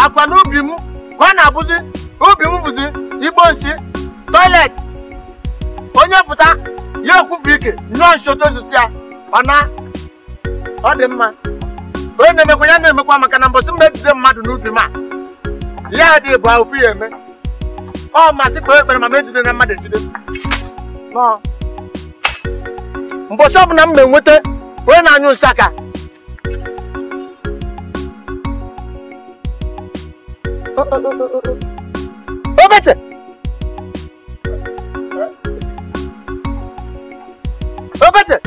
Akwa n'ubi m ka ọ na-abụzi ubi m bụzi igbo nsị toilet. Onye fụta ya ekwufu ike nyụọ nshi otu osisi ya ọ na ọ dị mma. Onye na-emekwa ya na-emekwa maka na mbọsị m ejide mmadụ n'ubi m a ya dị bụ ofu ya eme. Ọ masị kpee ekpere ma m ejide na mmadụ ejide. Mbọsị ọbụla m na-enweta onye na-anyụ nsị aka. Obete! Obete!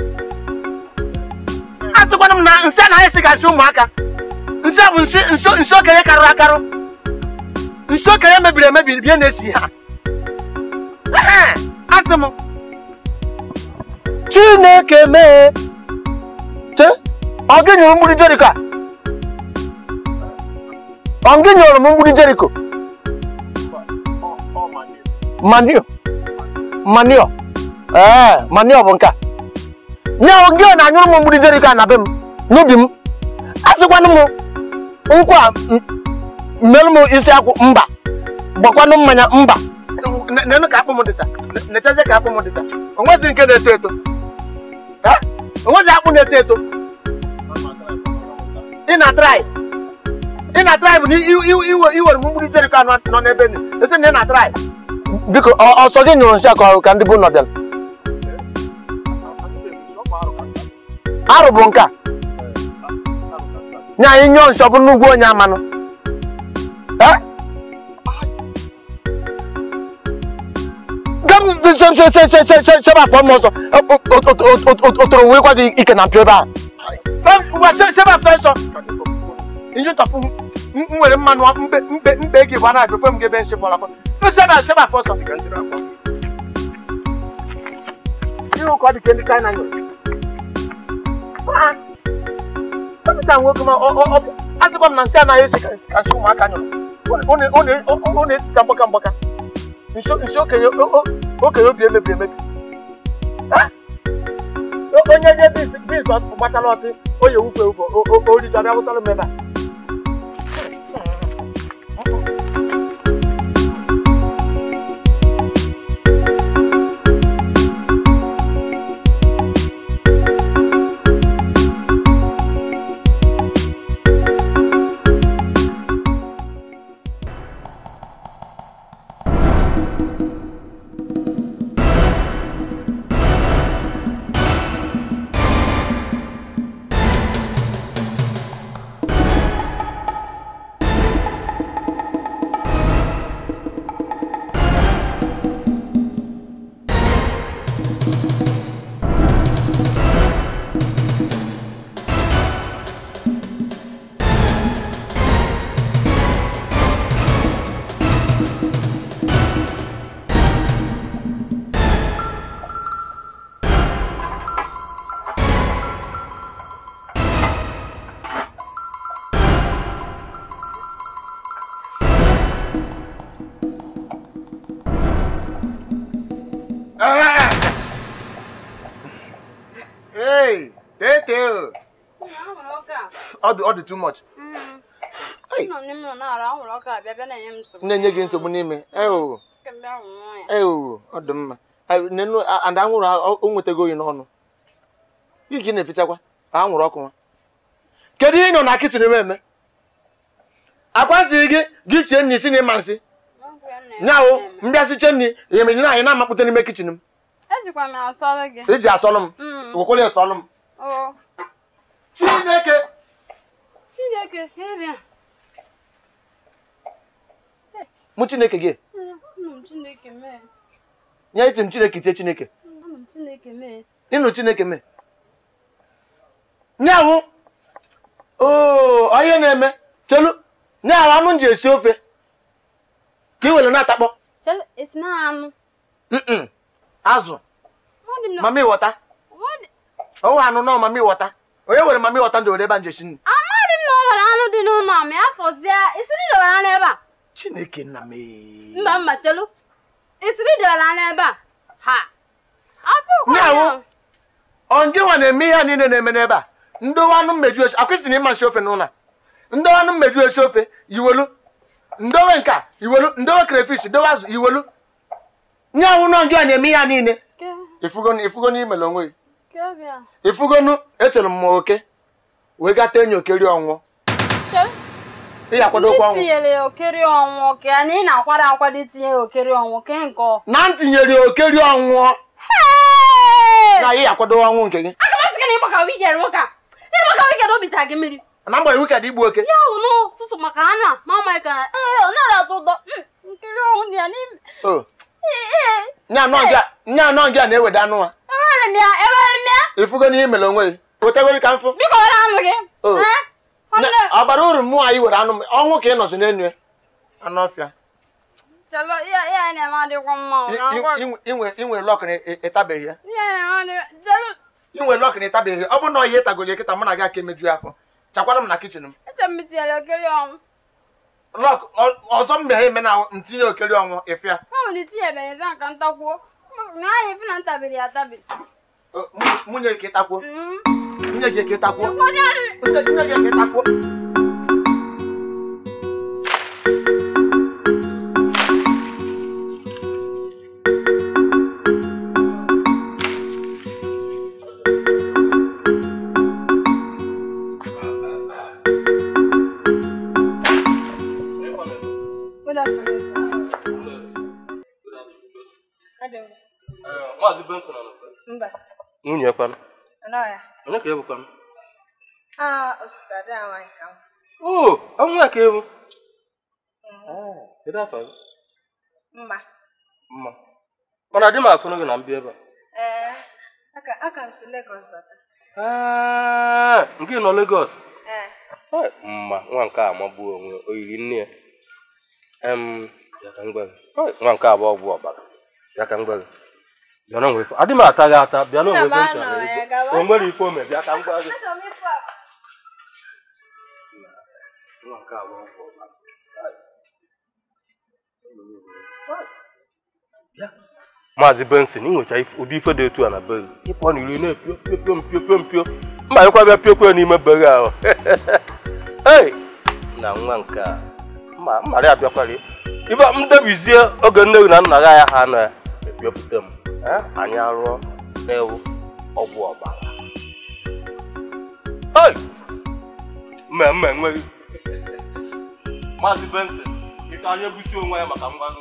Asịkwana m na nsị anaghị esigasị ụmụaka. Nsị a bụ nsị okenye karụrụ akarụ. Nsị okenye mebiri emebi bie na-esi ha. Asị m Chineke mee. Che, ọ gị nyụrụ mgbidi Jeriko a? Ọ gị nyụrụ m mgbidi Jeriko? Manio. Manio. Ee, manio bụ nke a. Nye gị ọ na-anyụrụ m mgbidi Jeriko a na be m, n'ubi m. Asịkwanụ m nkwa mmerụ m isi akwụ mba. Gbakwanụ mmanya mba. Nenu ka akpụ m dịta. Nechazie ka akpụ m dịta. O nwezi nke na-eto eto. O nwezi akpụ na-eto eto. Ị na-atrai. Ị na-atrai bụ na iwere m mgbidi Jeriko a nọ n'ebe nị. Esi na ị na-atrai. Biko ọsọ gị nyụrụ nsị a ka ndị bụ nọ bịara. Arụ bụ nke a. Nye anyị nyụọ nsị ọ bụ n'ugwu onye amanụ. Sebe afọ m ọsọ otoro nwekwa gị ike na mpio ebe a. Sebe afọ ọsọ. Inyu tọpụ m nwere mmanụ mkpe mkpe gị bụ a na-abịa m gị ebe nsị fọrọ afọ. Sebe afọ ọsọ. Ihu ka ọ dị ka ndị China nyụrụ. Kapịta nwoke ma asịkwa m na nsị anaghị esi ka nsị ụmụaka nyụrụ. Ọ na-esicha mgbaka mgbaka. Nsị okenye obi emebiri emebi. Onye nye bins gbachala ọtị oyi ewukwu ewukwu oricha bịa wụsara m ebe a. Hey, Tete. Ọ dị too much. Na-enye gị nsogbu n'ime. Ọ dị mma. And anwụrụ o nwetago gị n'ọnụ. Ị na-efechakwa anwụrụ ọkụ nwa. Kedu ihe ị nọ na kichin eme? Akwasịghị gị gị sie nri si na ịma nsị. Nyawo, mbịasịche nri, emere na anyị na-amakpụte n'ime kichin m. Ejikwa m asọlụ gị. Eji asọlụ m? Wekwere asọlụ m. Chineke! Chineke, bịa. Mụ Chineke gị? Chineke mee. Nye iti m Chineke tie Chineke. Chineke mee. Ịnụ Chineke mee. Nyawo! Oo, onye na-eme? Chelu, nyawo anụ m ji esi ofe. Ka ị were na-atakpọ. Chelu, esi na anụ. Azụ. Mami wọta. Ọwụ anụ nọ mami wọta. Onye were mami wọta ndị were ebe a nje shi nri. Amadị m na o nwere anụ dị n'ụlọ a ma ya fọzie. Isiri dọwara anụ ebe a. Chineke nna m. Mba mba chelu. Isiri dọwara anụ ebe a. Ha. Afọ ụkwa. Nyawo. Ọ ngị nwa na-eme ihe a niile na-eme n'ebe a. Ndị anụ mmeju esi akwụsị na ịma nshi ofe n'ụlọ a. Ndị anụ mmeju esi ofe yiwelu Ndowe nke a iwelu, ndowe crayfish, dowe azụ iwelu. Nye awụ nọ gị a na-eme ya niile. Ifugo n'imele onwe gị. Ifugonu echere m oke wee gata enyi okeri ọnwụ. Ị akwadokwa ọnwụ. Tinyere okeri ọnwụ ka anyị na-akwado akwado itinye okeri ọnwụ ke nke. Na m tinyere okeri ọnwụ. Na ị akwado ọnwụ nke gị. Aga m asị gị na ịgbaka wikend nwoke a. Ịgbaka wikend obi taa gị mmiri. Na mgbere wikend igbu oke. Ya wụ sụsụ maka ana mama ka ee ọ na-atọ ụtọ. Nkiri ọnwụ dị ya n'ime. Oh. Nya anọ gị a na-eweda anụ a. Ewere m ya. Ifugo n'ihe mere onwe gị. Wetegoro ka mfụ. Biko were anụ gị. Ọ bara uru mmụọ anyị were anụ m. Ọnwụ ka ị nọzi n'enu ya. Anụ ọfịa. Chalo, ihe na-eme adịkwa mma. Inwe lọk na ịtabeghị ya. Inwe lọk na ịtabeghị ya. Ọ bụrụ na ihe ịtagoro kịta mụ na gị aka emeju afọ. Chakwara m na kichin m. Eche m tinyere okeri ọnwụ. Lọk ọzọ m meghe eme na ntinye okeri ọnwụ ịfịa. Ọ bụ na itinyebeghị eza nka ntakwuo. Na anyị fi na ntabiri atabiri. Nwunye gị takwuo. Nwunye gị takwuo. Nwunye gị takwuo. Good afternoon, sir. Maazị Benson nọ Mba. Nwunye kwanụ? Anọ ya. Onye ka ebu kwanụ? Ah, osote ada nwaanyị ka m. Oo, ọnwụ ya ka ebu. Kedu afọ gị? Mma. Mma. Mana adị m afụnụ gị na mbịa ebe a. Ee, aka m si Lagos bata. Ee, nke nọ Lagos? Ee. Mma, nwa nke a amagbuo onwe o yiri nne ya. Ya ka m gwa gị. Nwa nke a bụ ọgwụ ọbara. Ya ka m gwa gị. Bịa n'onwe ife. Adị m ata gị ata, bịa n'onwe ife nchọrọ ego. O nwere ife ome, bịa ka m gwa gị. Nwa nke a bụ ọgwụ ọbara. Maazị Benson, ị nwecha ụdị ife dị etu a na be gị. Ịpụ na iri na-epio pio pio pio pio. Mba ịkwa bịa piokwe n'ime be gị ahụ. Ei! Na nwa nke a. Mma mmarị abịakwara. Ife m debizie oge nne gị na nna gị anya ha nọ ya. Epiopụta m. Anyị arụọ na-ewu ọgwụ ọbara. Ei! Mma enweghị. Maazị Benson, ịta anyị ebusi onwe ya maka mgbago.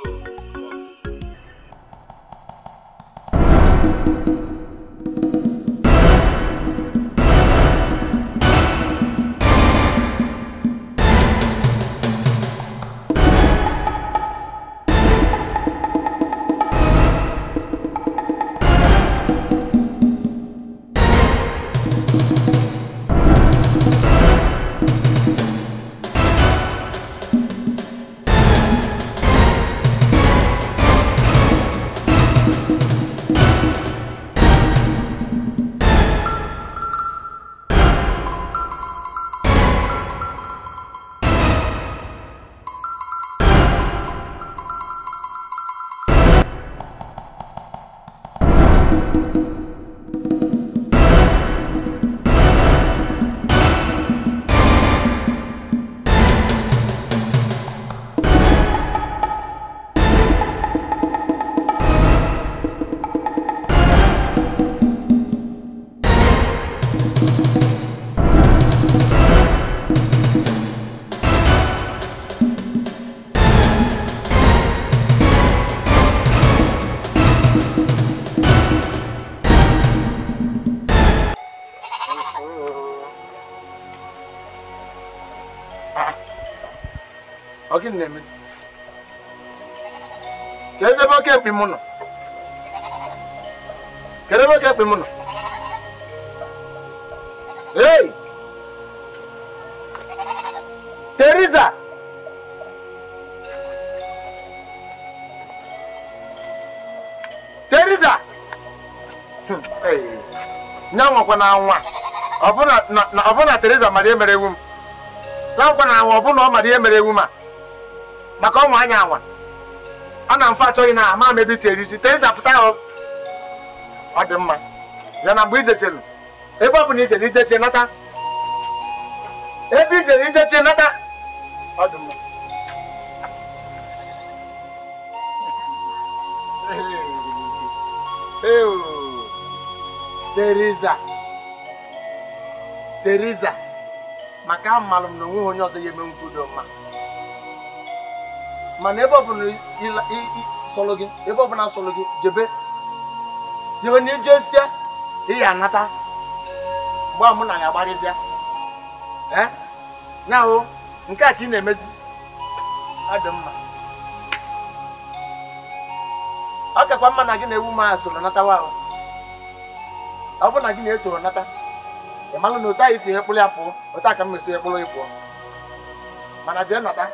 Hey! Teresa! Teresa! Hey! Nyanwa na anwa. Ọbụna Teresa mara emere ewu m. Nyanwa na anwa ọbụna ọ mara emere ewu m a. Maka ọnwa anya anwa. A na mfe achọghị na ama m ebe itiere isi. Teresa pụta ahụ. Ọ dị mma. Ya na mgbe ijechelu. Ebe ọ bụla ijere ijeche nata. Ebe ijere ijeche nata. Ọ dị mma. Teresa. Teresa. Maka amalụ m na onweghị onye ọzọ ya eme nkwudo mma. Mana ebe ọ bụla sọlụ gị, ebe ọ bụla sọlụ gị, jebe. Jebe na ijesia, ị ya anata. Mgbe mụ na ya agbarịzịa. Na o, nke a ka ị na-emezi. Ọ dị mma. Ọ kakwa mma na gị na-ewu m soro natawa ahụ. Ọ bụ na gị na-esoro nata. Ị malụ na otu anyị si ekpụrụ ya pụọ, otu a ka m esi ekpụrụ ya pụọ. Mana jee nata.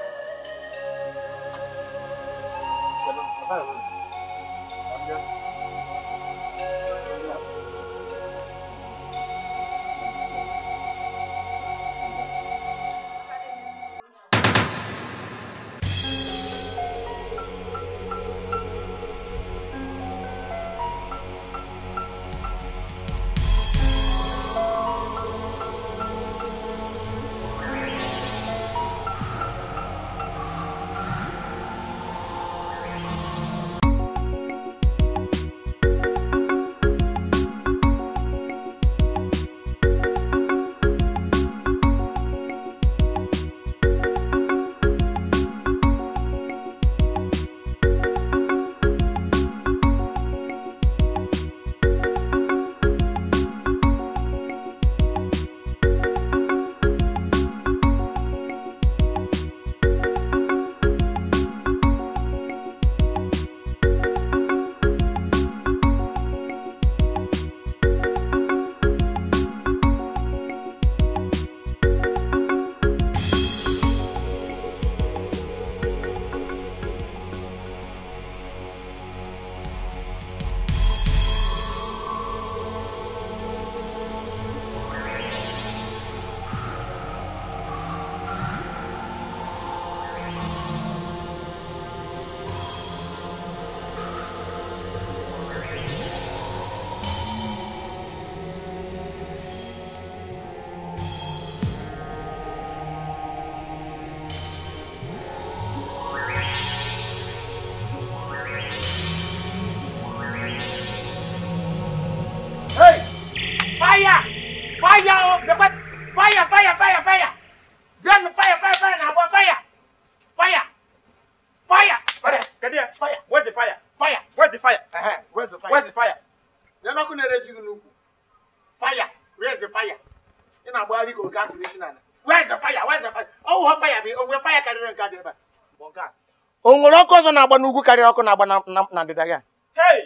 O nwere ọkụ ọzọ na-agba n'ugwu karịrị ọkụ na-agba na ndịda gị. Hey!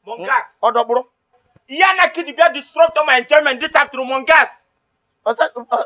Mongas! Ọ dọkpụrụ. Ihe anarchy bịa disrupt my enjoyment this afternoon, Mongas.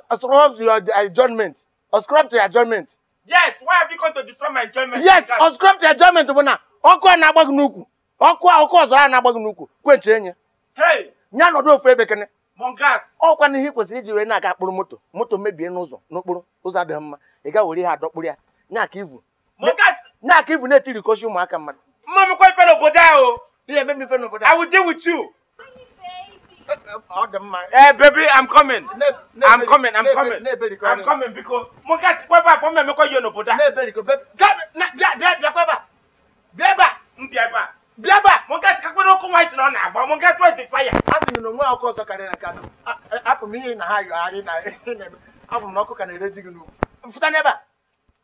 Oscrub your enjoyment. Oscrub your enjoyment. Yes, why have you come to destroy my enjoyment? Yes, oscrub your enjoyment bụ na ọkụ a na-agba gị n'ukwu. Ọkụ ọzọ a na-agba gị n'ukwu. Kwenche enye. Hey! Nya nọdụ ofu ebe kene. Mongas! Ọkwa na ihe kwesịrị iji were na-aga akpụrụ moto. Moto mebie n'ụzọ n'okporo ụzọ adịghị mma. Ị ga were ihe adọkpụrụ ya. Nya ka ivu. Mongas! Nya ka ivu na-etirikosi ụmụaka mmadụ. Mma m kwa ife n'obodo ahụ. Ihe eme m ife n'obodo I will deal with you. Ọ dị mma. Hey baby, I'm coming. I'm coming, I'm coming. I'm coming because Mongas kwa ebe a kpọọ m emekọ ihe n'obodo a. Na-eberiko baby. Bịa bịa bịakwa ebe a. Bịa ebe a. M bịa ebe a. Bịa ebe a. Mongas ka kwere ọkụ nwaanyị na ọ na-agba. Mongas, where's the fire? A sị m na onwe ọkụ ọzọ karịrị nke anọ. Afọ m ihe na ha yọgharị na afọ m na ọkụ ka na-ere ji gị n'ugwu. Fụta n'ebe a.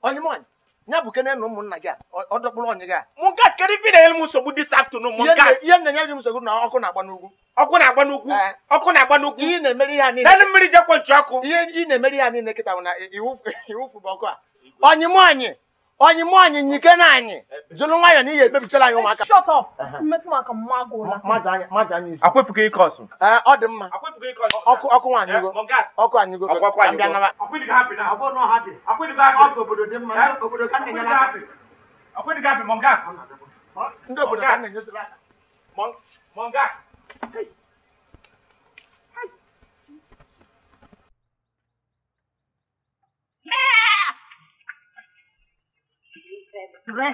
Onye m onye. Ya bụ kene na ụmụnna gị a. Ọ dọkpụrụ onye gị a. Mongas, kedu ife na-enyere m nsogbu this afternoon, Mongas? Ihe na-enyere m nsogbu na ọkụ na-agba n'ugwu. Ọkụ na-agba n'ugwu. Ọkụ na-agba n'ugwu. Ihe na-emere ihe a niile. Naanị mmiri jekwa nchi ọkụ. Ihe ị na-emere ihe a niile kịta bụ na iwufu bụ ọkụ a. Onye m onye. Onye m onye nyike na anyị. Jụrụ nwayọọ na ihe emebichala anyị ụmụaka. Shut up. Mmetụ maka mmagụla. Maja anya isi. Akwefugo ike ọsụ. Ee, ọ dị mma. Akwefugo ike ọsụ. Ọkụ ọkụ nwaanyị go. Mongas. Ọkụ anyị go. Ọkụ anyị go. Akwụdịgo happy now. Ọ bụrụ na happy. Akwụdịgo happy. Ọkụ obodo dị mma. Obodo ka na-enyere aka. Akwụdịgo happy, Mongas. Ndị obodo ka na-enyere aka. Mongas.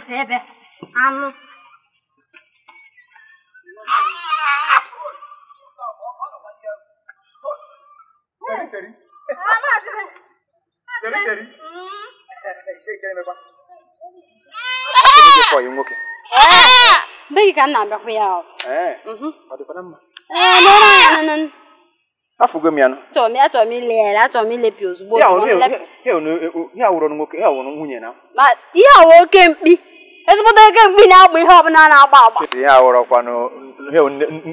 Ebe anụ. Be gị ka m na-abịakwa ya ahụ. Ee. Ọ dịkwa na mma? Ee, nọrọ ya nọ. Afụgo m ya nọ. Achọrọ m ile ya, achọrọ m ilepi ozugbo. Ya wụrụ nwoke, ya wụrụ nwunye na. Ma ihe a wụ oke mkpi. Ezigbote oke mkpi na-agba ihe ọbụla na-agba agba. Ihe a wụrọkwanụ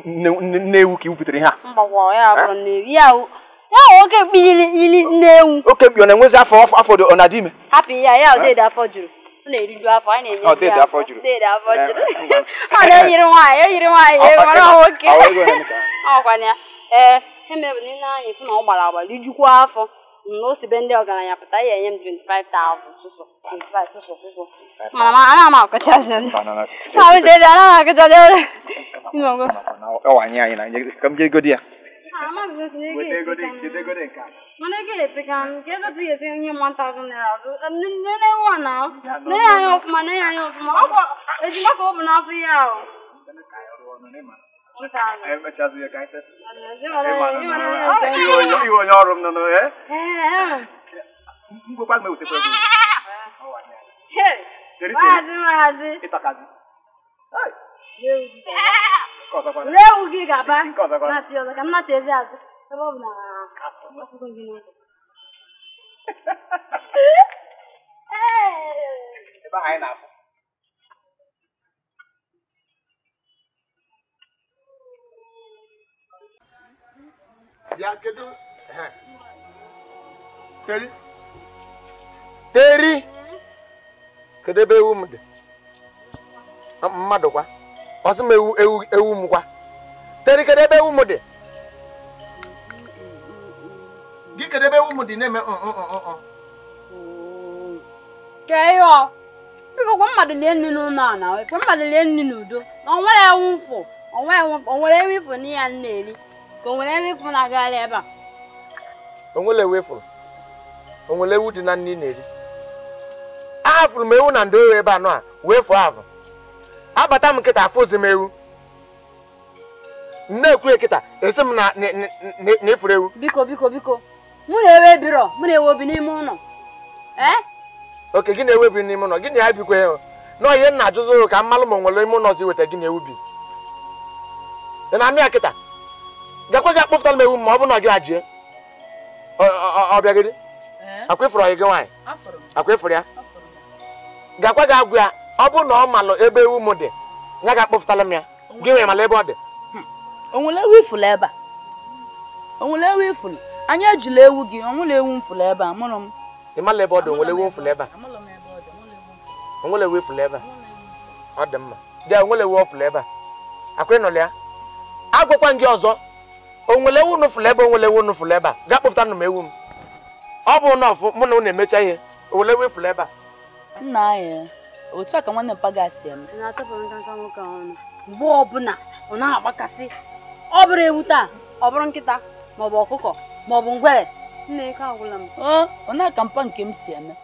nne ewu ka i wupụtara ihe a. Mgbakwa ya bụrụ nne ewu. Ya wụ oke mkpi yiri nne ewu. Oke mkpi ọ na-enwezi afọ afọ ọ na-adị ime? Hapụ ya, ya ọ dịdị afọ juru. Ọ na-eriju afọ, anyị na-enye ya afọ. Dịdị afọ juru. Ọ na-eyiri nwaanyị, eyiri nwaanyị, mara nwoke. Ọkwana ya. Ee, emebe na anyị fụ na ọ gbara agba rijukwa afọ. Na o si be ndị ọgaranya pụta ya enye m 25,000 sụsụ 25 sụsụ sụsụ. Mana ana m akọchazi. Ọ anyị na ka m jee godi ya. Mana ego epeka m ka ego tinye esi nye m 1,000 naira. Nne nwa na nne ya anya ọfụma, nne ya anya ọfụma. Ọ bụ ejima ka ọ bụ n'afọ ya ahụ. Iwe onye ọrụ m nọ n'e? Ngwekwa m ewetekwa ego. Maazị. Ịtakazi. Ewu gị ga-aba. Ka m na-achị ezi azụ. Ebe ọ bụ na akwụkwọ gị n'ụzọ. Ebe ahụ anyị na-afụ. Ya kedu? Teri. Teri. Kedu ebe ewu m dị? Mmadụ kwa. Ọ sị m ewu ewu ewu m kwa. Teri kedu ebe ewu m dị? Gị kedu ebe ewu m dị na-eme Keyo. Biko gwa mmadụ lie nri n'ụlọ a na gwa mmadụ lie nri n'udo. Na o nwere ewu mfụ. O nwere ewu ịfụ na ya na-eri. Ka o nwere ewu ịfụ na-agagharị ebe a. O nwere ewu ịfụrụ. O nwere ewu dị na nri na-eri. Afụrụ m ewu na ndo ewu ebe a nọ a wee fụọ afụ. Abata m nkịta afụzi m ewu. M na-ekwu nkịta esi m na na efuru ewu. Biko biko biko. Mụ na ewu ebirọ, mụ na ewu obi n'ime ụlọ. Eh? Oke gị na ewu ebi n'ime ụlọ, gị na ya bikwa ya. Nọ ihe m na-ajụzụ ka mmalụ ma o nwere ime ụlọ ọzọ iweta gị na ewu bizi. Ị na-anụ ya kịta? Gakwa gị akpọpụtara m ewu ma ọ bụ na ọ gị ajie. Ọ bịagịrị? Akwa ịfụrụ ọyị gị nwaanyị? Akwa ịfụrụ ya? Gakwa gị agwụ ya, ọ bụ na ọ malụ ebe ewu m dị, ya ga-akpọpụtara m ya. Gị nwere mala ebe ọ dị. O nwere ewu ifụlụ ebe a? O nwere ewu ifụlụ? Anyị ejila ewu gị, o nwere ewu mfụlụ ebe a, mụrụ m. Ị mala ebe ọ dị, o nwere ewu mfụlụ ebe a? O nwere ewu ifụlụ ebe a? Ọ dị mma. Dị o nwere ewu ọfụlụ ebe a. Akwa ịnọlụ ya? Agwakwa gị ọzọ. O nwere ewu nụfụlụ ebe, o nwere ewu nụfụlụ ebe a. Gaa kpọpụta nụ m ewu m. Ọ bụ na ọfụ mụ na unu emecha ihe. O nwere ewu ifụlụ ebe a. Nna anyị, otu a ka nwanne mpa ga-asị eme. Na-achọpụrụ nkanka nwoke ọnụ. Mgbe ọbụla ọ na-agbakasị. Ọ bụrụ ewu taa, ọ bụrụ nkịta, maọbụ ọkụkọ, maọbụ ngwere. Nne ike agwụla m. Ọ na-aka mpa nke m si eme.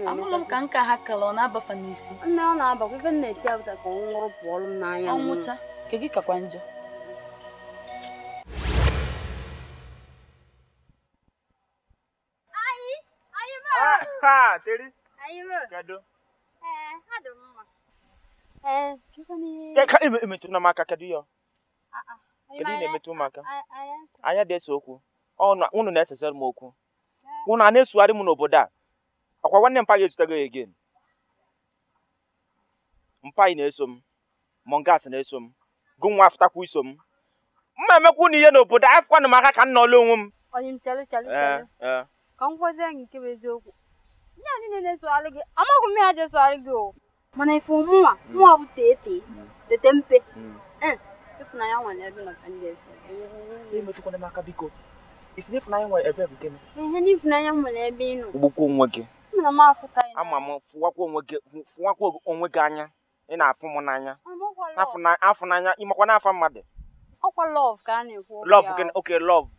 Amụrụ m ka nka ha kala ọ na-abafa n'isi. Nne ọ na-abakwa ife m na-echi abụta ka ọ nwụrụ pụọlụ m n'anya. Ọ nwụcha, nke gị kakwa njọ. Teri. Kedu? Ee, ha dị mma. Ee, ka emetụrụ m aka kedu ya? Kedu ị na-emetụ m aka? Anya dị-ese okwu. Unu na-esesere m okwu. Unu a na-esugharị m n'obodo a. Ọkwa nwanne mpa ga-ezutego ya again. Mpa ị na-eso m. Mongas na-eso m. Gụ nwa afụtakwa iso m. Mma emekwa unu ihe n'obodo a, afụkwanụ m aka ka m nọọla onwe m. Onye m chelụ chelụ chelụ. Ka m gwazie gị nke bụ eziokwu. Ndị a niile na-esogharị gị, amaghị m ya ji esogharị gị o. Mana ife mụnwa, mụnwa bụ tete, tete mpe. Ịfụnanya nwere ebe nọ ka ndị eso. Emetụkwana m aka biko. Isi na ịfụnanya nwere ebe bụ gịnị? Ihe na ịfụnanya nwere ebe ị nọ. Ugbukwa onwe gị. Mana m afụta ya. Ama m fụwakwa onwe gị anya. Ị na-afụ m n'anya. Afụnanya, ịmakwa n'afa mmadụ. Ọkwa love ka a na-ekwu. Love gịnị? Okay, love.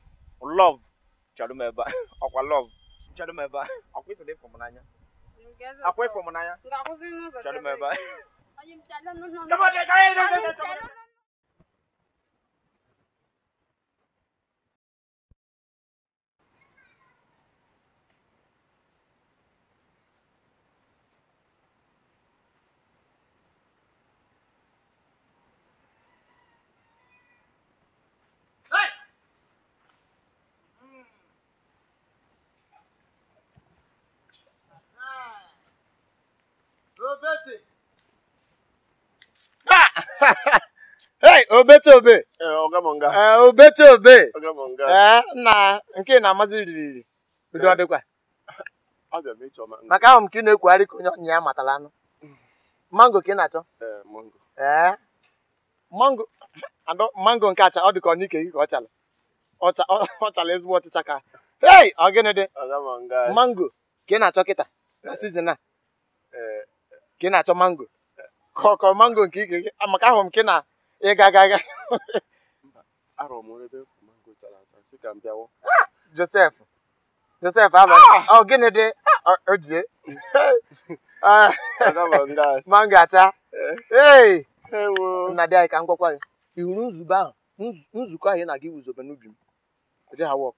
Love. Chọrọ m ebe a. Ọkwa love. Chọrọ m ebe a. Ọkwa ịsị na ịfụ m n'anya. Akwa ịfụ m n'anya. Chọrọ m ebe a. Come on, Obeche obe. Obeche obe. Na nke na-amazi riri. Udo ọ dịkwa. Maka ahụ m ka ị na-ekwugharị ka onye ọnya ya matara anụ. Mango ka ị na-achọ? Ee. Mango mango nke acha ọ dị ka ọ n'ike gị ka ọ chala. Ọ chala ezigbo ọchịcha ka. Hey, ọ gịnị dị? Mango ka ị na-achọ kịta na season a. Ka ị na-achọ mango. Ka ọ mango nke ike gị maka ahụ m ka ị na ịga aga aga. Joseph. Joseph abalị. Ọ gịnị dị? O jie. Mango acha. Hey! Nna dị anyị ka m gwakwa gị. Ị hụrụ nzube ahụ? Nzukọ ahụ ị na-aga iwuzobe n'ubi m. Eje ha wọk.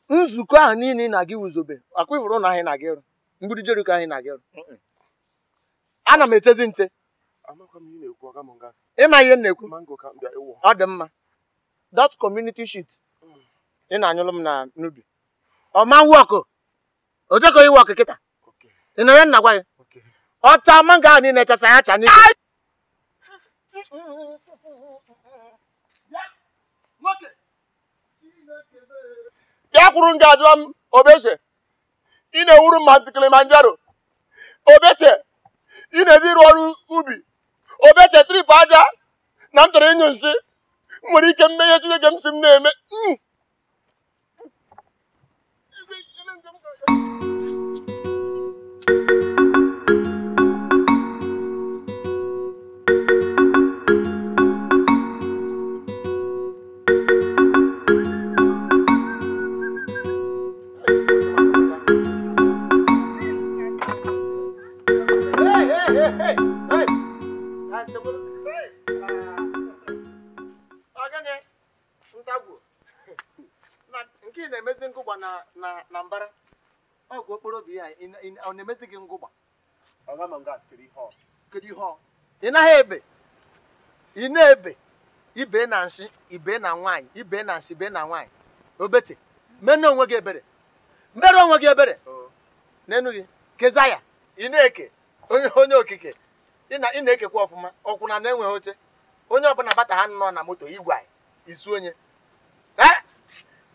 Nzukọ ahụ niile ị na-aga iwuzobe. Akwa ịhụrụ ụlọ ahụ ị na-aga ịrụ. Mgbidi Jeriko ahụ ị na-aga ịrụ. Ana m echezi nche. Ịma ihe m na-ekwu? Ọ dị mma. That community sheet ị na-anyụlụ m na n'ubi. Ọ ma wọkụ. O jekọghị wọkụ kịta. Ị nọ ya nna gwa gị? Ọcha mango ahụ niile echesa ya acha n'ike. Bịa kwuru nga ajụọ m Obeche. Ị na-ewuru m Kilimanjaro. Obeche, ị na-eji ịrụ ọrụ ubi. Obeche trip aja na m chọrọ ịnyụ nsị. M nwere ike mme ihe Chineke m si m na-eme. Nke na-emezi ngụgba na mbara ọgwụ okporo obi ya ọ na-emezi gị ngụgba. Kedu ihe ọ? Ị naghị ebe. Ị na-ebe. Ibe na nshi, ibe na nwaanyị, ibe na nshi, ibe na nwaanyị. Obeche, mene onwe gị ebere. Mere onwe gị ebere. N'enu gị, Kezaya, ị na-eke onye okike. Ị na-ekekwa ọfụma, ọkwụna na-enweghị oche. Onye ọbụla bata ha nọ na moto igwe anyị, isu onye.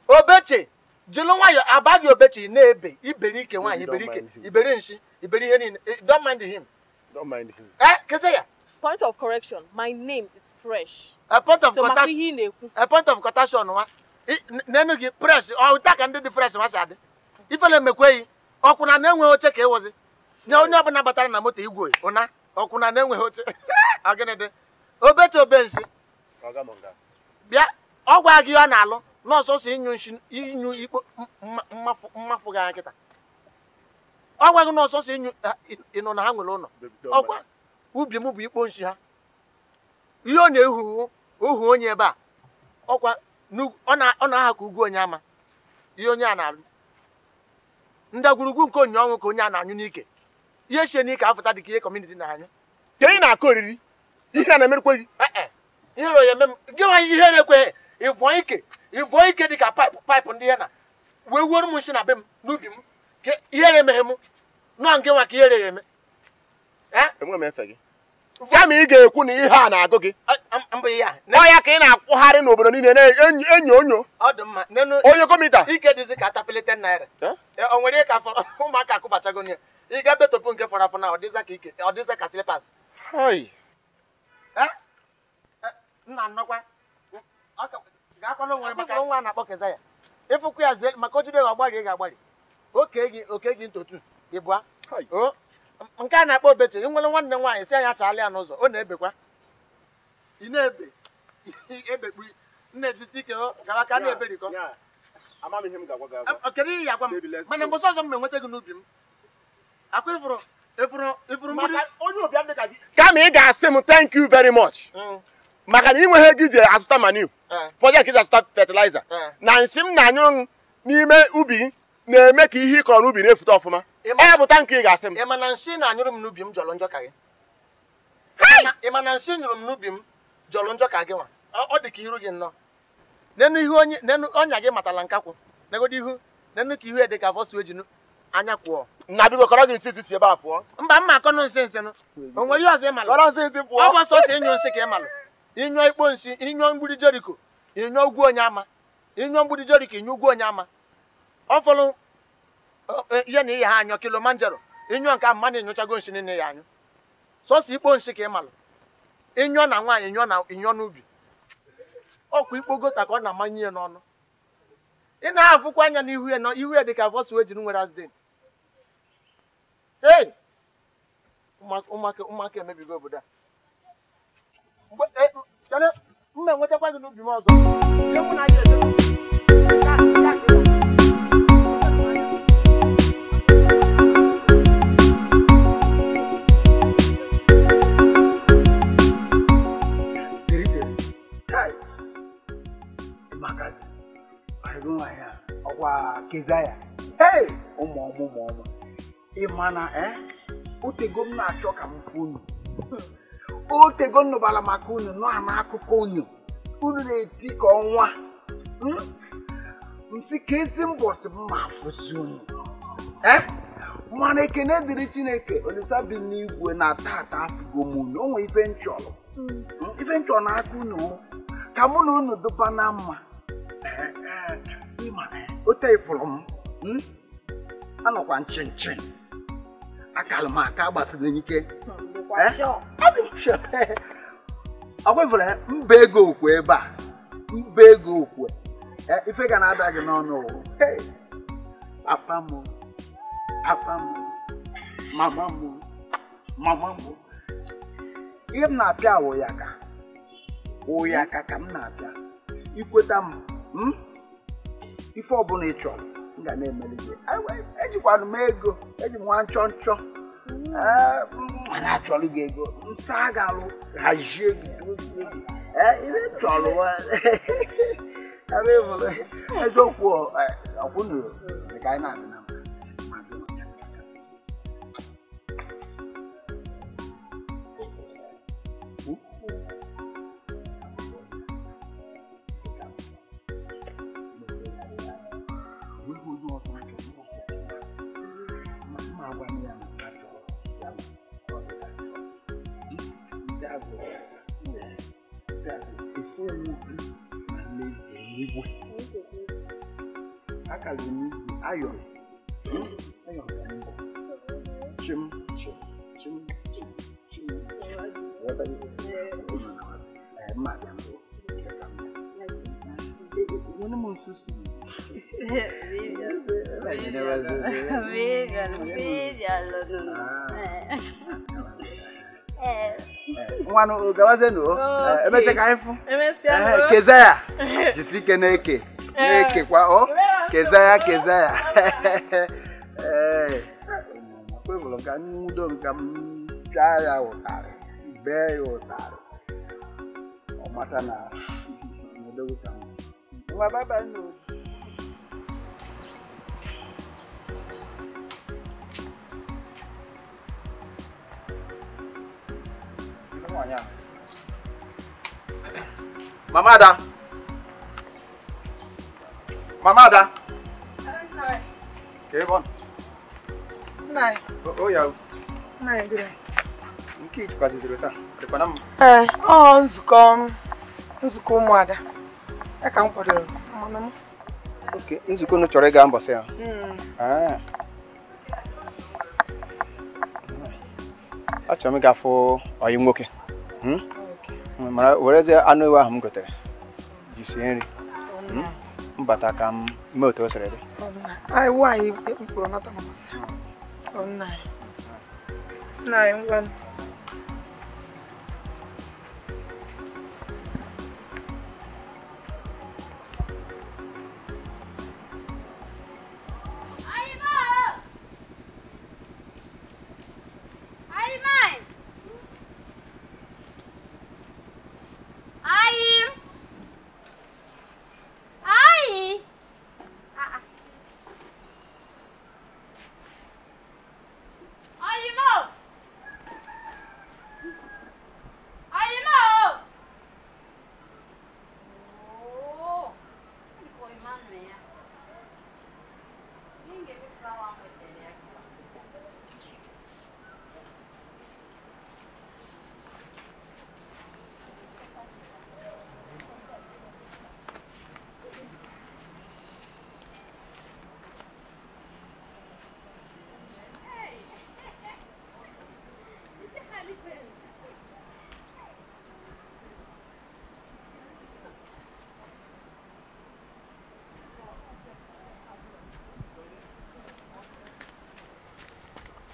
Obeche, jiri nwayọ abaghị Obeche ị na-ebe iberi ike nwaanyị iberi ike iberi nshi iberi ihe niile. Don't mind him. Don't mind him. Kezaya. Point of correction, my name is Fresh. A point of correction. A point of correction nwa. Nenu gị fresh, ọ ụta ka ndị dị fresh ma si adị. Ifele mekweghị, ọkwụna na-enweghị oche ka ịwụzi. Nye onye ọbụla batara na moto igwe ụna ọkwụna na-enweghị oche. Ọ gịnị dị? Obeche obe nshi. Bịa, ọ gwa gị ọ na-alụ. Nọọsụ ịnyụ nshi ịnyụ ikpo mmafụ gị anya kịta. Ọ gwa gị nọọsụ ịnyụ ịnụ na ha nwere ụlọ. Ọkwa ubi m bụ ikpo nshi ha. Ihe ọ na-ehu ohu onye ebe a. Ọkwa ọ na-aha ka ugwu onye ama. Ihe onye a na-alụ. Ndagwurugwu nke onye ọnwụ ka onye a na-anyụ n'ike. Ihe sie n'ike afụta dị ka ihe kọmuniti na-anyụ. Ka ị na-akọ oriri, ihe a na-emerikwa gị. Ihe ya eme m gị nwa ihere ekweghị. Ịvọ ike dị ka paịpụ ndị ya na wee wuoro m nshi na be m n'ubi m ka ihere emeghe m nọọ nke nwa ka ihere ya eme. Enwe m efe gị. Kama ị ga-ekwu na ihe a na-agụ gị. Ọ ya ka ị na-akwụgharị n'obodo niile na-enyo onyo. Ọ dị mma. Onye kọmita. Ike dịzị ka atapelite naira. O nwere ihe ka ụmụaka akụbachago ya. Ị ga betọpụ nke fọrọ afọ na ọ dịza ka ike ọ dịza ka slippers. Nna nnọkwa. Ga-akwala onwe maka nwa a na-akpọ Kezaya. Ịfụkwa ya zie maka o jide gị ọgbarị ị ga-agbarị. Oke gị ntotu ịbụa. Nke a na-akpọ Obeche, ị nwere nwanne nwaanyị si anya chaala ya n'ụzọ, ọ na-ebekwa. Ị na-ebe ebekpu nna-ejisi ike gawa ka na-eberikọ. Kedu ihe ya agwa m? Mana mbọsị ọzọ m enweta gị n'ubi m. Akwa ịfụrụ mmiri. Kama ị ga-asị m thank you very much. Maka na ị nweghị ego iji azụta manure, fọdụ ka iji azụta fertilizer, na nshi m na-anyụrụ n'ime ubi gị na-eme ka ihe ị kọrọ n'ubi na-efute ọfụma. Ọ bụ tank ị ga-asị m. Ị ma na nshi na-anyụrụ m n'ubi m jọrọ njọ ka gị? Ị ma na nshi nyụrụ m n'ubi m jọrọ njọ ka gị nwa? Ọ dị ka iru gị nnọọ. Nenu ihu onye nenu ọnya gị matala nkakwụ. Negodo ihu, nenu ka ihu ya dị ka vọsụ eji anya kwụọ. Na biko kọrọ gị nsị nsị si ebe a pụọ. Mba mma akọnụ nsị nsị nụ. O nwere ihe ọzọ ị malụ? Kọrọ nsị nsị pụọ. Ọ bụ sọsọ ịnyụ nsị ka ị malụ. Ịnyụọ ikpo nsị, ịnyụọ mgbidi Jeriko, ịnyụọ ugwu onye ama. Ịnyụọ mgbidi Jeriko, ịnyụọ ugwu onye ama. Ọ fọrọ ihe na ihe ha anyụ Kilimanjaro. Ịnyụọ nke ahụ mana ịnyụchago nsị niile ya anyụ. Sọsọ ikpo nsị ka ị malụ. Ịnyụọ na nwaanyị, ịnyụọ na ịnyụọ n'ubi. Ọkwa ikpo gota ka ọ na-amanye ya n'ọnụ. Ị na-afụkwa anya n'ihu ya na ihu ya dị ka afọ ejiri nwere accident. Hey! Ụmụaka emebigo obodo a. Mgbe mma enwetakwa gị n'ubi m ọzọ. Ihe mụ na gị eje. Ọkwa Kezaya. Hey! Ụmụ ọmụ ụmụ ọmụ. Ị ma na otego m na-achọ ka m fụ unu. Otego m nụbara maka unu nọ n'akụkọ unu. Unu na-eti ka ọnwa. M sị ka ezi mbọsị m ma afụzi unu. Mana ekene dịrị Chineke Olisa bi n'igwe na tata afụgo m unu. O nwee ife m chọrọ. Ife m chọrọ n'aka unu ka mụ na unu dụba na mma. Ote ifuru m anọkwa nchinchin akara m aka gbasiri ike. Ọkwa ifuru mba ego okwe ebe a, mba ego okwe ife ga na-ada gị n'ọnụ. Papa m, papa m, mama m, mama m, ihe m na-apịa wụ ya ka wụ ya ka m na-apịa. Ikweta m ife ọbụla ị chọrọ m ga na-emeli gị. Ejikwanụ m ego, eji m nwa nchọ nchọ mana achọrọ gị ego nsa ga-alụ hazie gị dozie gị. Ihe m chọrọ eziokwu ọkwụnụ ka anyị na-adị na mma. Nwanụ gawazienụ emecha ka anyị fụ. Kezaya jisi ike na-eke na-ekekwa o Kezaya Kezaya. Ee, kwevụrụ ka nwudo nka m pịa ya ụtarị bee ya ụtarị ọ mata na nwedogo ka m nwa baba nụ. Mama Ada. Mama Ada. Ke bon. Nai. O ya. Nai, good night. Nke ikwaziziri taa. Dịkwa na mma. Ọ nzukọ ụmụada. Ya ka m kwadoro. Amana m. Okay, nzukọ unu chọrọ ịga mbọsị ya. Achọrọ m ịga fụ ọyị nwoke. Mara werezie anụ ewu ahụ m gotere ji sie nri. Mbata ka m mee otu o siri dị. Ewu anyị ekpukpuru nata mbọsị. Nna anyị ngwa.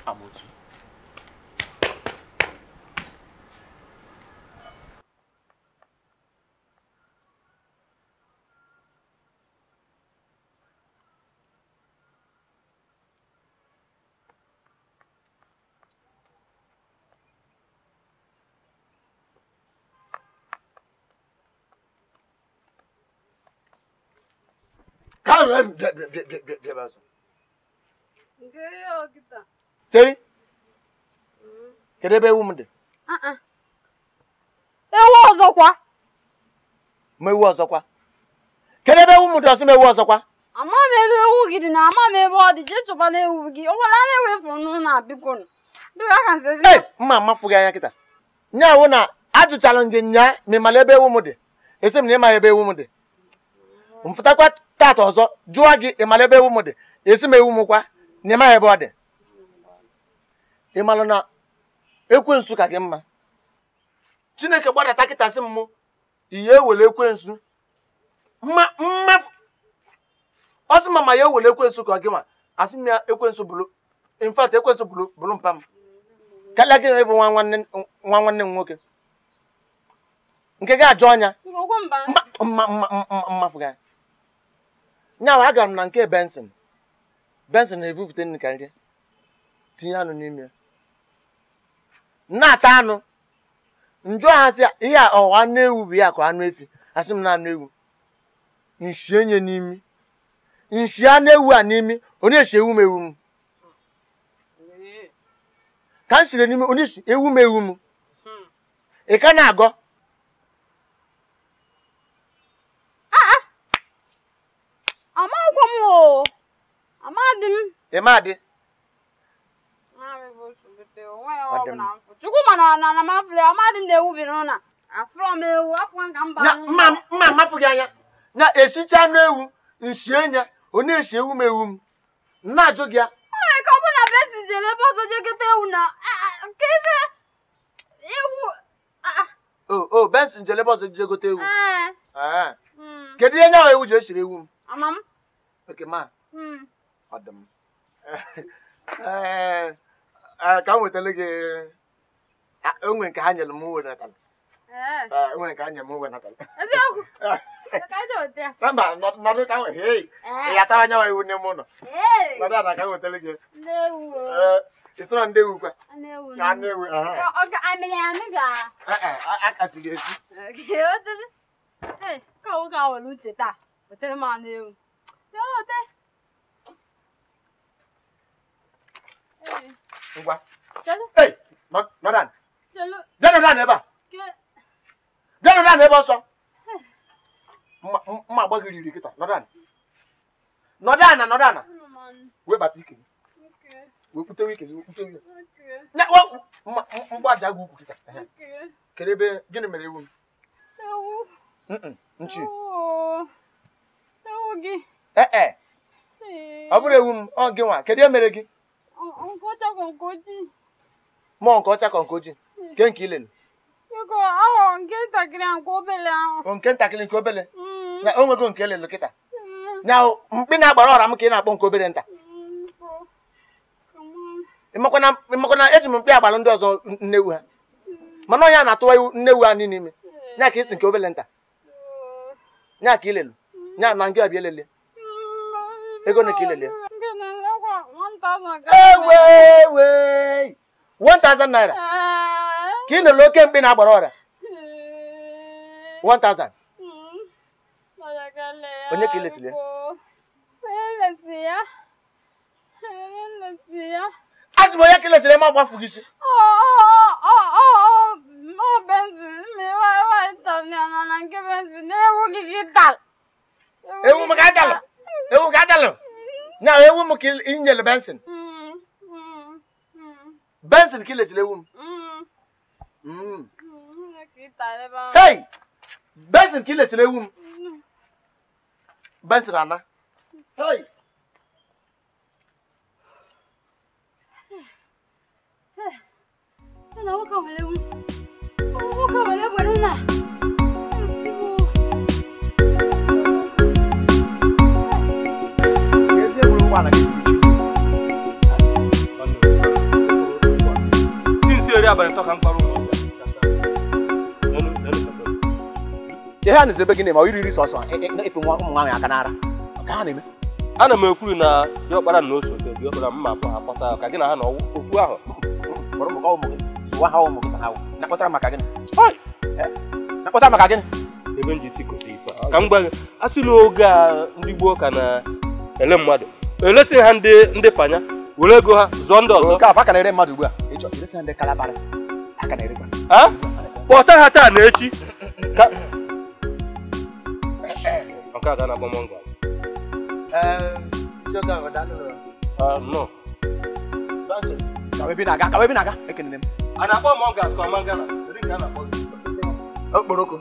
Amotu. Terry? Kedu ebe ewu m dị? Ewu ọzọkwa? Ma ewu ọzọkwa. Kedu ebe ewu m dị ọsị m ewu ọzọkwa? Ama m ebe ewu gị dị na ama m ebe ọ dị jee chọba na ewu gị. Ọ gwara na ewu efu n'ụlọ a biko nụ. Biko aka nse si. Ei, mma amafụ gị anya kịta. Nya wụ na ajụchala m gị nya ma ị mara ebe ewu m dị. Esi m na ịmaghị ebe ewu m dị. Mfụtakwa tata ọzọ jụọ gị ị mara ebe ewu m dị. Esi m ewu m kwa na ịmaghị ebe ọ dị. Ị mara na ekwensu ka gị mma. Chineke gbadata kịta sị m mụ ihe ewele ekwensu. Mma mma ọ sị mama ya ewele ekwensu ka gị ma asị m ya ekwensu bụrụ in fact ekwensu bụrụ mpa m. Karịa gị ịbụ nwa nwanne m nwoke. Nke gị ajọ ọnya. Mma mma mmafụ gị. Nyawa agara m na nke Benson. Benson na-evufute nri ka nri. Tinye anụ n'ime ya. Na-ata anụ. Njụ ha sị ihe a ọwa anụ ewu bụ ya ka anụ efi. Asị m na anụ ewu. Nshi enye n'imi. Nshi anụ ewu a n'imi. Onye eshi ewu m ewu m. Ka m shiri n'imi onye eshi ewu m ewu m. Ị ka na-agọ. Amakwa m o. Amadị m. Ị madị? Chukwu mana na na mafụlị amadị m na-ewu bi n'ụlọ. Afụrọ m ewu, afụkwa m ka m baa n'ụlọ. Mma amafụ gị anya. Na esicha anụ ewu, nshi enya, onye eshi ewu m ewu m. Na-ajụ gị ya. Ee, ka ọ bụ na Benson jere ebe ọzọ jee gote ewu na nke ebe ewu. O Benson jere ebe ọzọ jee gote ewu. Ee. Kedu ihe nyawa ewu ji esiri ewu m? Ama m. Okay, ma. Ọ dị m. Ee, ka m wetara gị onwe nke ha nyere m wenatara. Ee, onwe nke ha nyere m wenatara. Eziokwu. Ka anyị weta ya. Mba, nọdụ ka hey. Ị atara nyawa ewu n'ime ụlọ. Nọdụ ala ka m wetara gị. Ndị ewu. Ee, isi na ndị ewu kwa. Ndị ewu. Ka anụ ewu. Ọ ga amịrị amị ga. Ee, a kasiri esi. Okay, wetara. Ee, ka nwoke a were uche taa. Wetere m anụ ewu. Ngwa. Hey, nọdụ ala. Bịa nọdụ ala ebe a. Bịa nọdụ ala ebe ọsọ. Mma agba gị riri kịta. Nọdụ ala. Nọdụ ala, nọdụ ala. Webata ike gị. Wepụtewe ike gị, wepụtewe ike. Mgba aja gị ukwu kịta. Kedu ebe gịnị mere ewu m? Ewu. Nchi. Ewu gị. Ee. Ọ bụrụ ewu m, ọ gị nwa. Kedu ihe mere gị? Nke ọcha ka nke ojii. Mụọ nke ọcha ka nke ojii. Ke nke ilelu? Biko, ahụ nke ntakịrị nke obele ahụ. Nke ntakịrị nke obele? Na o nwego nke elelu kịta. Na mkpi na-agbara ọra m ka ị na-akpọ nke obere nta. Ịmakwa na eji m mkpi agbara ndị ọzọ nnewu ha. Mana onye a na-atụwa nnewu ha niile ime. Nya ka isi nke obele nta. Nya ka ilelu. Nya na nke ọbịa elele. Ego na ka ilele. Ewe 1000 naira. Ka ị nụrụ oke mkpi na-agbara ọrịa. 1000. Onye ka ilesiri ya? Asị m onye ka ilesiri ma gbafu gị isi. Ewu m ka adalụ. Ewu ka adalụ. Na ewu m ka ị nyere Benson. Benson ka ilesiri ewu m. Hey! Benson ka ilesiri ewu m. Benson ana. Hey! Abalị tọ ka m kpara ụlọ. Ihe a na-eze ebe gị na-eme ọ iri sọsọ ịpụ nwa ụmụ nwaanyị aka n'ara. Ka ha na-eme? Ana m ekwuru na diọkpara na osote diọkpara mma akpọ ha kpọta ka gị na ha na ofu ahụ. Kpọrọ ụmụ gị ụmụ gị sụwa ha ụmụ gị ka ha wụ. Nakpọtara maka gịnị? Nakpọtara maka gịnị? Ebe m ji si kote ife a. Ka m gwa gị, a sị n'oge a ndị gboo ka na-ele mmadụ elesi ha ndị panya were ego ha zụọ ndị ọzọ. Nke afọ aka na-ere mmadụ ugbu a. Ịchọ eresi ha ndị kalabara aka na-erekwa. Kpọta ha taa na echi. Ka nke a ga na-agba mọnga. No. Ka ebe na-aga ekenere m. A na-akpọ mọnga ka ọ mangala. Kedu nke a na-akpọ gị? Okporoko.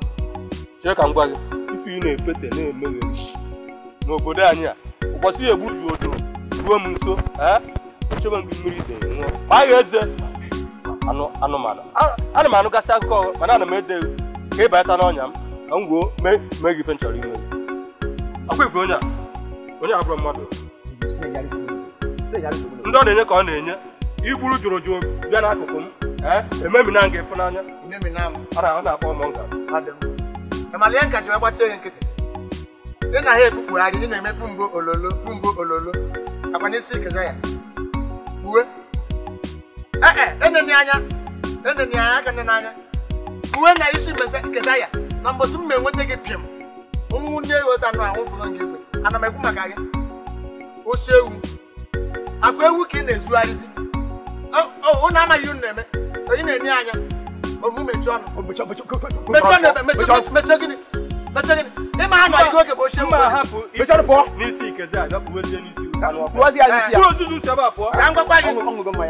Chere ka m gwa gị, ife ị na-epete na-emeghe n'obodo anyị a, ụbọchị ya egbuju odo ruo m nso, echebe m gị mmiri ide ṅụọ. Gbaa ya eze anụmanụ. Ana m anụgasị akụkọ mana ana m ede ka ị bata n'ọnya m ka m gwuo mee gị ife m chọrọ ime. Akwa ife onye a, onye abụrụ mmadụ. Ndị ọ na-enye ka ọ na-enye, igburu jụrụ jụụ bịa n'akụkụ m, ememina m gị ịfụnanya. Ọ na-akpọ m nka. Amalie nka ji gbachie gị nkịtị. Ị na ha ekpukpugharị, ị na-eme pumbo ololo, pumbo ololo. Akwa n'isi ikeza ya. Uwe. Eneni anya. Eneni anya aka nne n'anya. Uwe na isi ikeza ya. Na mbọsị m enweta gị pịm. Ụmụ ndị ewu otu anụ ahụ fụrụ gị igwe. Ana m ekwu maka gị. Osi ewu. Akwa ewu ka ị na-ezugharịzi. Ụnụ amaghị unu na-eme. Ị na-enye anya. Omume mechie ọnụ. Mechie gịnị? Mechie gịnị? Ịma ha nọ oge bụ ochie mma hapụ n'isi ikezi a bịa n'isi anụ ọkụ. Ka m gwakwa gị,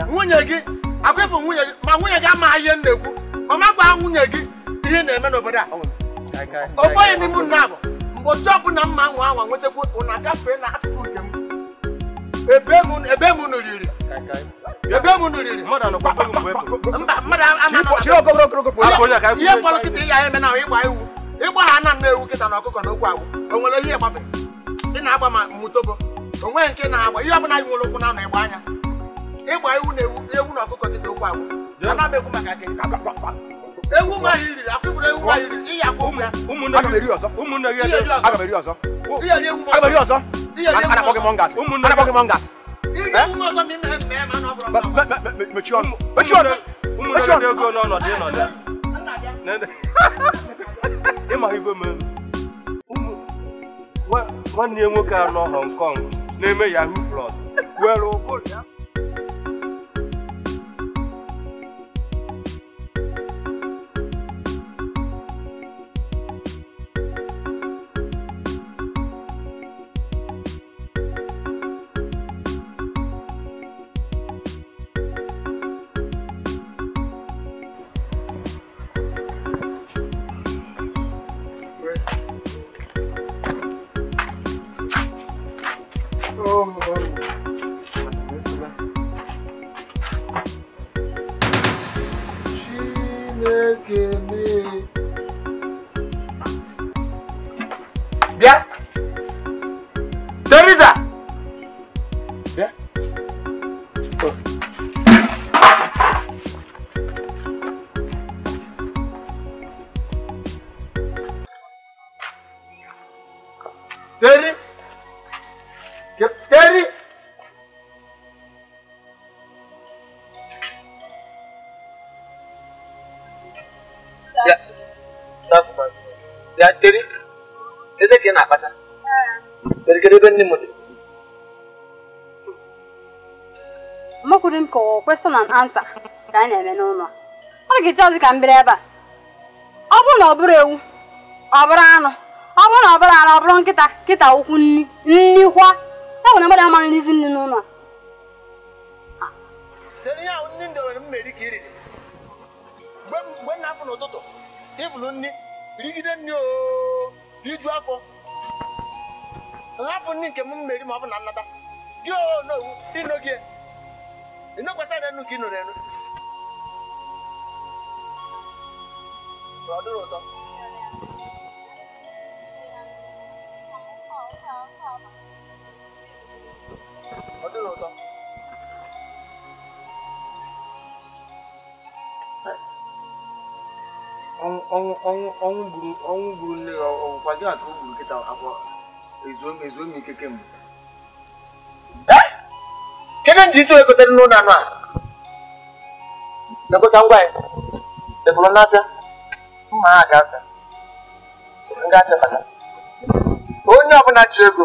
nwunye gị, akwa nwunye gị, ma nwunye gị amaghị ihe m na-ekwu. Mama gwa nwunye gị ihe na-eme n'obodo a. Ofu onye n'ime unu abụ, mbọsị ọbụla mma nwa anwa nwetakwu unu agafee na akụkụ nke m. Ebe m unu riri. Ebe m unu riri. Mmadụ anọkwa be gị mgbe e Mba, mmadụ ama ihe fọrọ kịta ịya eme na ịgba ewu. Ịgba ha na nna ewu kịta na ọkụkọ na okwu agwụ. O nwere ihe ịgbabe. Ị na-agba ma mutobo. O nweghị nke na-agba. Ihe ọbụla anyị nwere okwu na ịgba anya. Ịgba ewu na ewu ewu na ọkụkọ kịta okwu agwụ. Ana m ekwu maka gị. Ewu ma anyị riri, akwa iburu ewu ma anyị riri, iyi akwa okwu ya. Aga m eri ọzọ. Ụmụnne gị Aga m eri ọzọ. Aga m eri ọzọ. Ana akpọ gị mongas. Ana akpọ gị mongas. Iri ewu m ọzọ ma ime mmee ma na ọ bụrụ Mechie ọnụ. Mechie ọnụ. Ụmụnne gị ego n'ọnọdụ ịnọ ya. Ịma ibe m nwanne ya nwoke a nọ Hong Kong na-eme Yahoo Plus were ụbụrụ ya. Bịa. Teresa. Bịa. Terry. Terry. Ya, Terry. Eze ka ị na-akpacha? Kedu ebe nne m dị? Amakwụrụ m ka ọ question and answer ka anyị na-eme n'ụlọ a. Ọ ga-eche ọzọ ka m bịara ebe a. Ọ bụrụ na ọ bụrụ ewu, ọ bụrụ anụ, ọ bụrụ na ọ bụrụ anụ, ọ bụrụ nkịta, nkịta ụkwụ nni, nni kwa. Ya bụ na mmadụ ama nrizi nni n'ụlọ a. Kedu ihe ahụ nni ndewere m meri ka i riri? Mgbe m na-apụ n'ụtụtụ, ị bụrụ nni, rigide nni ooo. Iju afọ nhapụ nni nke m mmeri ma ọ bụ na nnata gị onowu ịnọgị ịnọkwasara enu ka ị nọrọ enu ọ dịrị ụtọ. Ọ dịrị ụtọ. Ọnwụ gburu nne gị ọgwụkwa gị atụ o gburu kịta akwa ezuo m ike kemgbe. Kedu nji isi wee gotere n'ụlọ anụ a? Lekwe ka m gwa ya. Lekwuru n'afịa. Mma ha ga-afịa. Nga afịa bata. Onye ọbụla ji ego,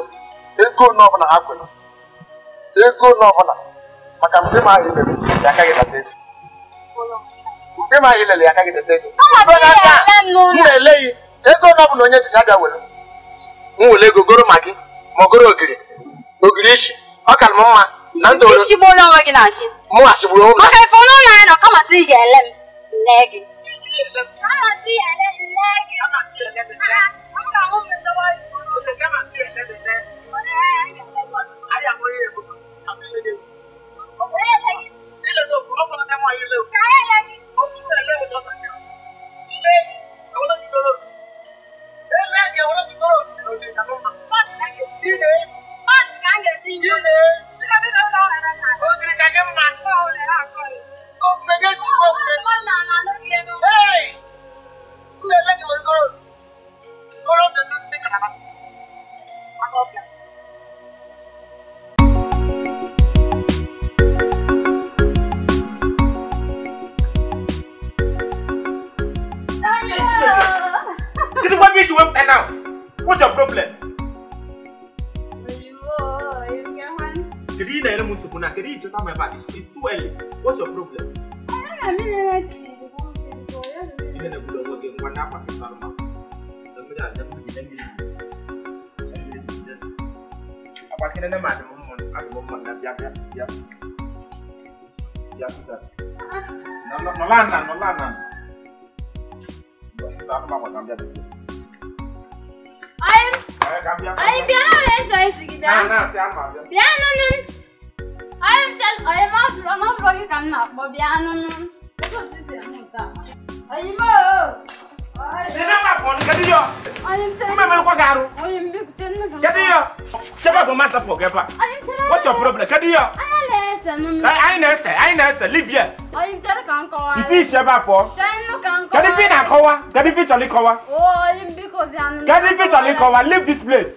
ego n'ọbụla ha kwere. Ego n'ọbụla maka mgbe ma ahụ ilele ya akaghị data ego. Mgbe ma ahụ ilele ya akaghị data ego. M na-eleghị ego n'ọbụla onye ji ya bịa were. M were ego goro magi ma ọ goro ogiri. Ogiri isi. Ọ ka m mma na ndụ mụ asịgburu onwe m. Maka ife ọnụ ụlọ anyị nọ kama sị ị ga-ele m lee gị. Kama sị ị ga-ele m lee gị. What's your problem? It's too early. What's your problem? I'm What's your problem? I live here. If you for leave this place.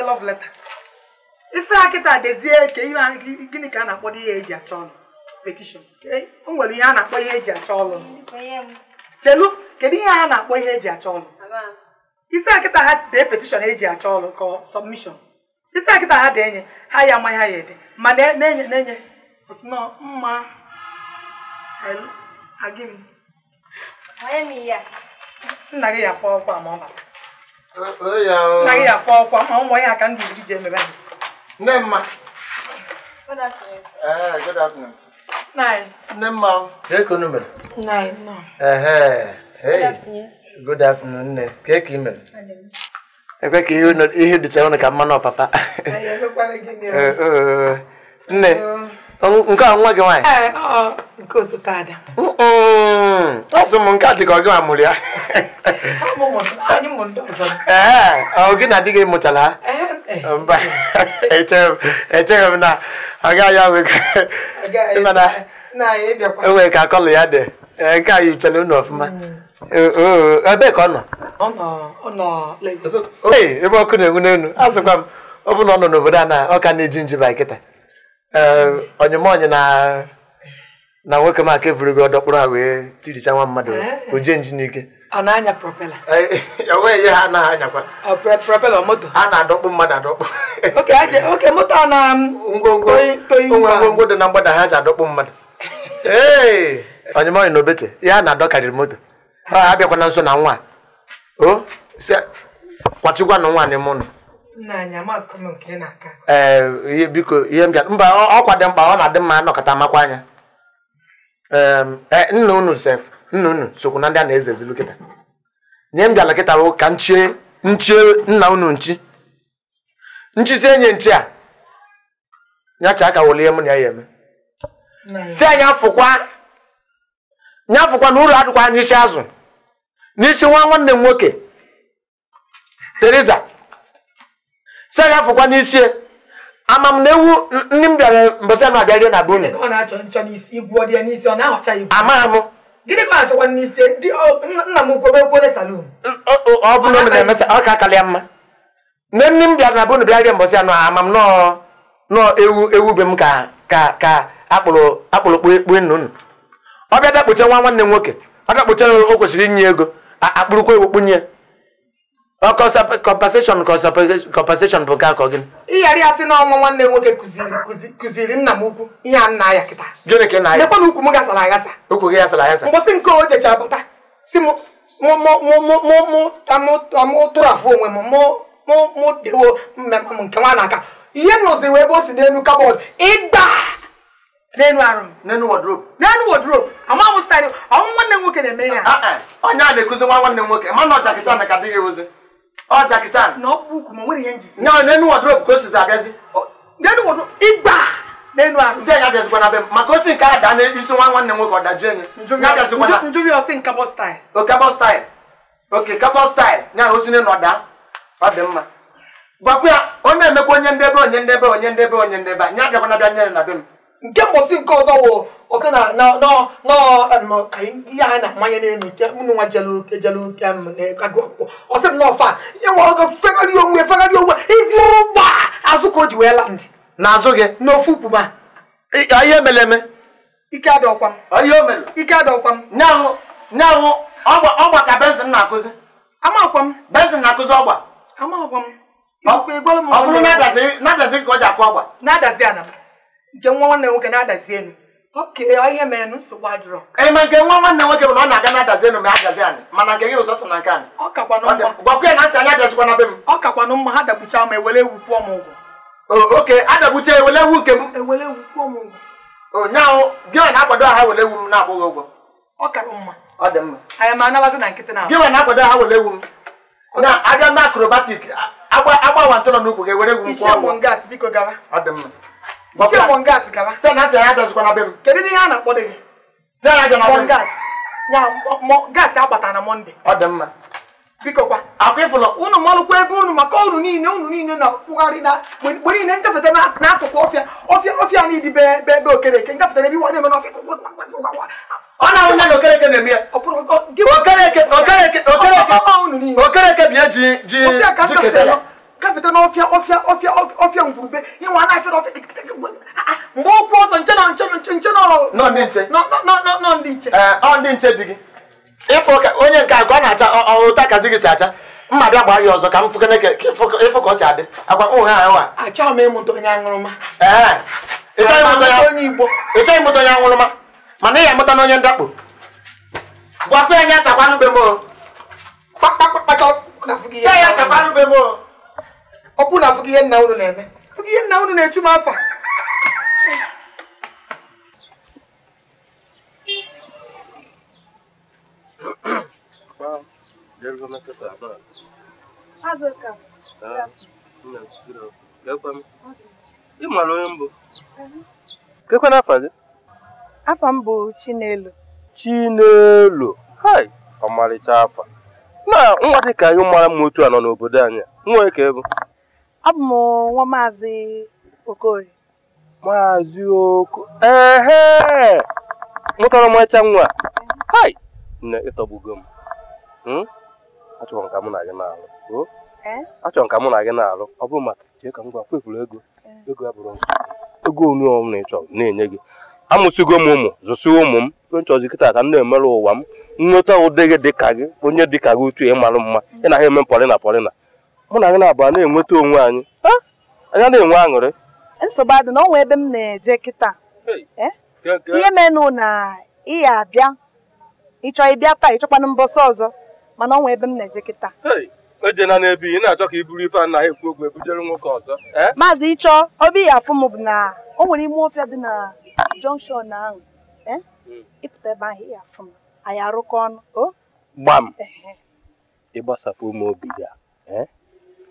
Love letter. Ife akịta dezie ka ihe gịnị ka a na-akpọ ihe eji achọ ọlụ petition. O nwere ihe a na-akpọ ihe eji achọ ọlụ. Chelu, kedu ihe a na-akpọ ihe eji achọ ọlụ? Ife akịta ha dee petition eji achọ ọlụ ka submission. Ife akịta ha dee nye ha ya ama ha ya ede ma na-enye na-enye ọsịnọ mma agịnị. Nna gị ya afọ ọkwa ma ọ bata. Nna gị afọ ọkwa ma ụmụ ya aka ndị ji emebe ha. Nne mma. Good afternoon, sir. Good afternoon. Nine. Nne mma. Ka unu mere? Nine, no. Hey. Good afternoon, sir. Good afternoon, nne. Ka ị mere? Ekwe ka ihe dịcha unu ka mmanụ ọpapa. Nne, nke a nwa gị nwaanyị? Ee, ọ nke osote Ada. Asị m nke a dị ka ọ gị mụrụ ya. Anyị mụrụ ndị ọzọ. Ee, ọ gị na di gị mụchara ha? Mba, echeghị m na ọ gaghị ahụ mana enwere ka akọlụ ya dị. Nke a yichere unu ọfụma. Ebee ka ọ nọ? Ọ nọ Lagos. Ee, ebe ọkụ na-enwu n'elu. Asịkwa m, ọ bụ na ọ nọ n'obodo a na ọ ka na-eji nji ba nkịta. Onyemonye na nwoke m aka eburu gị ọdọkpụrụ ha wee tiricha nwa mmadụ o jee nji n'ike. Ọ na-anya propela? Enweghị ihe ha anaghị anyakwa. Propela moto? Ha na-adọkpụ mmadụ adọkpụ. Oke moto a na ngwongwo ngwongwo dị na mgbada ha ji adọkpụ mmadụ. Ee, Onyemonye na Obeche, ihe a na-adọ karịrị moto. Ha abịakwana nso na nwa. O Kwachikwa na nwa n'ime ụlọ. Ee, ihe biko ihe m bịa mba ọkwa dị mkpa ọ na-adị mma anọkọta amakwa anya. Ee, nna unu sef nna unu sokwu na ndị a na-ezezilu kịta. Nye m bịala kịta bụ ka nchie nna unu nchi. Nchisi enye nchi a nyacha aka welie mụ na ya eme. Si anyị afụkwa na uru adịkwa n'isi azụ n'isi nwa nwanne m nwoke Teresa. Si anyị afụkwa n'isi ama m na ewu ndị m bịara mbọsị anụ abịa rie na be unu. Amaghị m. Ọ bụrụ na m na-emesa ọ ka akarịa mma. Nne nne m bịara na be unu bịa rie mbọsị anụ ama m nọọ ewu be m ka akpụrụ kpue nna unu. Ọ bịa dakpuche nwa nwanne m nwoke ọ dakpuche o kwesịrị inye ego akpụrụkwa ewu kpunye. Compensation bụ nke akọ gịnị? Ịghara ya sị na ọnwa nwanne nwoke kụziri nna m ukwu ihe a nna ya kịta. Gịnị ka ị na-aya? Lekwa na ukwu m gasara aghasa. Ukwu gị gasara aghasa. Mbọsị nke o jechara pụta si m mụ tụrụ afụ onwe m mụ dewo mmemme m nke nwa n'aka. Ihe nọzi wee ebe o si n'elu kabọọdụ ịgba n'elu arụ m. N'elu wọdrobu. N'elu wọdrobu. Ama m staịlụ ọnwụ nwanne m nwoke na-eme ihe a. Onye a na-ekuzi nwa nwanne m nwoke mana ọchakịcha na ka dịghị ewuzi. Ọ Jackie-chan. Na ọkpụkpụ ukwu ma nwere ihe njisi. Nya n'enu wardrobe ka o sizi abịazi. N'enu wardrobe ịgba n'enu arụ. Sị ya abịazikwa na be m maka osi nke a daa n'isi nwa nwanne m nwoke ọ dajie enyi. Ya abịazikwa na njụrụ ya ọsị nkabọ style. O kabọ style. Oke kabọ style. Nya osi n'enu ọ daa. Ọ dị mma. Gwakwa ya ọ na-emekwa onye ndebe onye ndebe onye ndebe onye ndebe. Nya abịakwa na bịa nye na be m. Nke mbọsị nke ọzọ wụ ọsị na ka ihe a na-amanye n'elu nke unu nwa jelu agụ akwụkwọ ọsị m n'ọfa ihe nwa ogo fegharị onwe ịgwụrụ gba azụ ka o ji wee land n'azụ gị n'ofu ukwu ma ihe mere eme ike adọkwa m ihe o mere ike adọkwa m nyanwụ ọgba ka Benson na-akụzi amakwa m Benson na-akụzi ọgba amakwa m ọ bụrụ na-adazi ka ọ ji akụ ọgba na-adazi ana m nke nwa nwanne nwoke na-adazi elu. Oke ihe mere nsogbu adịrọ. Ee, ma nke nwa nwanne nwoke bụ na ọ na-aga na-adazi elu ma adazi anyị mana nke gị bụ sọsọ na nke anyị. Ọ kakwanụ mma. Gwakwa ya na nsị anyị abịazikwa na be m. Ọ kakwanụ mma ha dagbucha ma ewere ewu kwụọ m ụgwọ. Oke adagbucha ewere ewu nke m. Ewere ewu kwụọ m ụgwọ. Ụnyaahụ gị nwa na-akwado ha were ewu m na-akwụghị ụgwọ. Ọ kara mma. Ọ dị mma. Anyị ma anabazi na nkịtị na. Gị nwa na-akwado ha were ewu m. Na abịa na akrobatik agbawa ntọrọ n'ukwu gị ewere ewu m kwụọ ụgwọ. Ichie Mongas biko gawa. Ọ dị mma. Ichie Mongas gawa. Sị na nsị anyị abịazikwa na be m. Kedu ihe a na-akpọ gị? Sị anyị abịa na be m. Mongas. Ya gas agbata na Mọnde. Ọ dị mma. Biko kwa. Akwa ịfụlọ. Unu malụkwa ebe unu maka unu niile na-akwụgharị na mgbe niile ngafete n'akụkụ ọfịa anyị dị be Okereke ngafetere ebe iwe na-eme n'ọfịa. Ọ na-ahụ ya na Okereke na-eme ya. Okereke bịa ji kesara. Gafete n'ọfịa ọfịa ọfịa ọfịa ngwurube ịnwa na-afịa n'ọfịa mgbe okwu ọzọ nche na nche nche nọ ndị nche nọ ndị nche. Ee, ọ ndị nche dị gị. Ịfụ onye nke a ka ọ na-acha ụta ka di gị si acha mma bịa gbaa gị ọzọ ka m fụkene ịfụ ka ọ si adị agwa ụmụ ha ahụ a. Achọghị m ịmụta onye aṅụrụma. Ee, ị chọghị ịmụta onye aṅụrụma mana ị ya-amụta na onye ndakpo. Gwakwa ya achakwanụ be m o. Ya achakwanụ be m o. Ọ bụ na afụghị ihe nna unu na-eme. Afụghị ihe nna unu na-echu m afa. Ị mara onye mbụ? Kekwa n'afa gị? Afa m bụ Chinelo. Chinelo, hai, ọmarịcha afa. Na nwa dị ka anyị mara mma otu a nọ n'obodo anyị a, nwa ka ebe? Abụ m nwa Maazị Okorie. Maazị Oko, ehe! Mụtara ọmarịcha nwa a. Hai! Nne, ịtọgbugo m. Achọrọ m ka mụ na gị na-alụ. Achọrọ m ka mụ na gị na-alụ. Ọ bụ maka jee ka m gwa kwefuru ego. Ego abụrụ nsogbu. Ego onu ọbụla ị chọrọ na-enye gị. Amụsigo m ụmụ, zụsị ụmụ m. Ife nchọzi kịta ka m na-emerụ ụwa m. Nnweta ụdị gị dịka gị, onye dịka gị otu ị marụ mma. Ị na-ahụ eme pọlịna pọlịna. Mụ na gị na-abụ na-enweta onwe anyị. Anyị na-enwe aṅụrị. Nsogbu adị na ọ nwee ebe m na-eje kịta. Ihe menụ na ị ya abịa. Ị chọọ ịbịa taa, ị chọkwanụ mbọsị ọzọ. Mana ọ nwee ebe m na-eje kịta. Ejena n'ebe ị na-achọ ka i buru ife a na ekwu okwu ebujere nwoke ọzọ. Maazị ịchọ obi ya afụ m bụ na o nwere ime ọfịa dị na jọnshọn ahụ. Ịpụta ebe ahụ ya afụ m. Anyị arụkọ ọnụ. Gbam. Ịgbasapụ ụmụ obi gị a.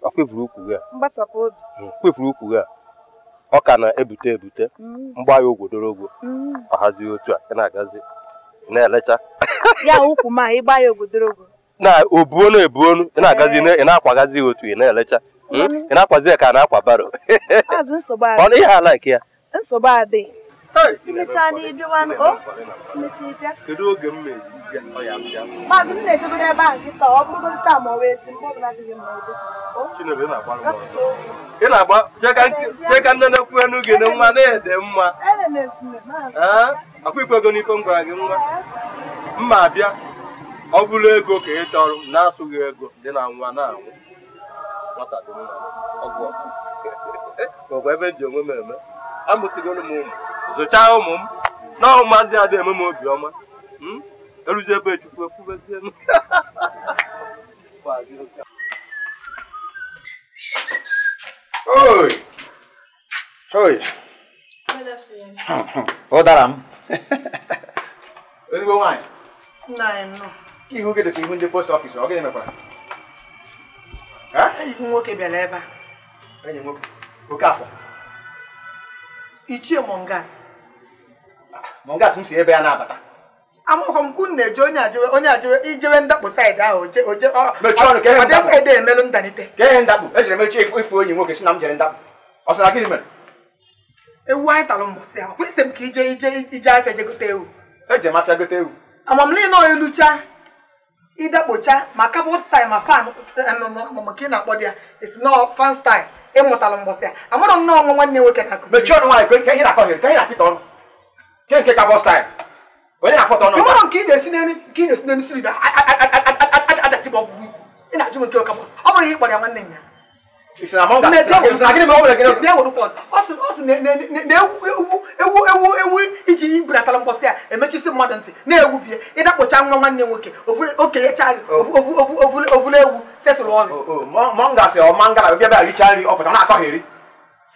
Ọ kwefuru ukwu gị a. Mgbasapụ obi. Kwefuru ukwu gị a. Ọ ka na-ebute ebute. Mgba ya ogwodoro ogwo. Ọ hazie otu a ị na-agazi na-elecha. Ya ukwu ma ịgba ya ogwodoro ogwo. Na obuonu ebuonu ị na-agazi ị na-akwagazi otu ị na-elecha. Ị na-akwazi ya ka a na-akwa baro. Maazị nsogbu adị. Ọ na ihe ala nke ya. Nsogbu adị. Mechaa na ịbịawa o. Mechaa ịbịa. Kedu oge m mere ọ ya bịa? Maazị m na-ejebere ebe ahụ kịta ọ bụrụgodị taa ma ọ wee echi mgbe ọbụla adịghị mma ebe. Chinebe na-agba ị na-agba jee ka nne na-ekwu enu gị na nwa na-ede mma. Akwa ikwego n'ife m gwara gị nwa. Mma abịa ọ bụrụ ego ka ị chọrọ na-asụghị ego dị na nwa na-anwụ. Nwata dị mma ọgwụ ọgwụ. Maọbụ ebe m ji onwe m eme. Amụsigoro m ụmụ zụchaa ụmụ m na ụmụazị adị eme m obiọma. Eruzi ebe Chukwu ekwubezie m. Oi! Oi! Ụdara m. Ezigbo nwaanyị. Nna anyị nọ. Ihu gị dị ka ihu ndị post ọfịs, ọ gịnị mekwara? Enyi m nwoke bịara ebe a. Enyi nwoke? Okafọ. Ichie Mongas. Mongas m si ebe ya na-abata. Amakwa m kwụ na-eje onye ajewe ijewe ndakpo saịdị ahụ oje ọbịa saịdị emelụ ndanite. Ka ihe ndakpo, ejere m eche ifu enyi nwoke si na m jere ndakpo. Ọ sị na gịnị mere? Ewu anyị talụ mbọsị ahụ. Kwesị m ka ije ije ije afịa je gote ewu. Eje m afịa gote ewu. Amamle nọ elucha ịdakpocha ma kabot style ma fan maka ị na-akpọ dị ya esi nọ fan style ịmụtalụ mbọsị a. Amarọ m nọọ nwa nwanne nwoke na-akụzi. Mechie ọnụ nwaanyị ka ihe na-akọghịrị ka ihe na-apịta ọnụ. Ke nke kabot style. Onye na-afọta ọnụ. Ịmarọ nke ị na-esi n'elu nke ị na-esi n'elu siri adachi bụ ọgwụgwụ ikwu. Ị na-ajụ m nke kabot. Ọ bụrụ ihe ị kpọrọ ya nwanne ya. Isi na mọnga. Isi na gịnị mere ọ bụla gịnị? Bịa were pọs. Ọ sị na ewu ewu ewu iji buratara mbọsị a emechisi mmadụ ntị na-ewu bie ịdakpọcha nwa nwanne nwoke okenyecha gị ovulu ewu setụrụ ọgụ. Mọnga sị ọ mangala bịa bịa richaa nri ọ pụta na-akọghịrị.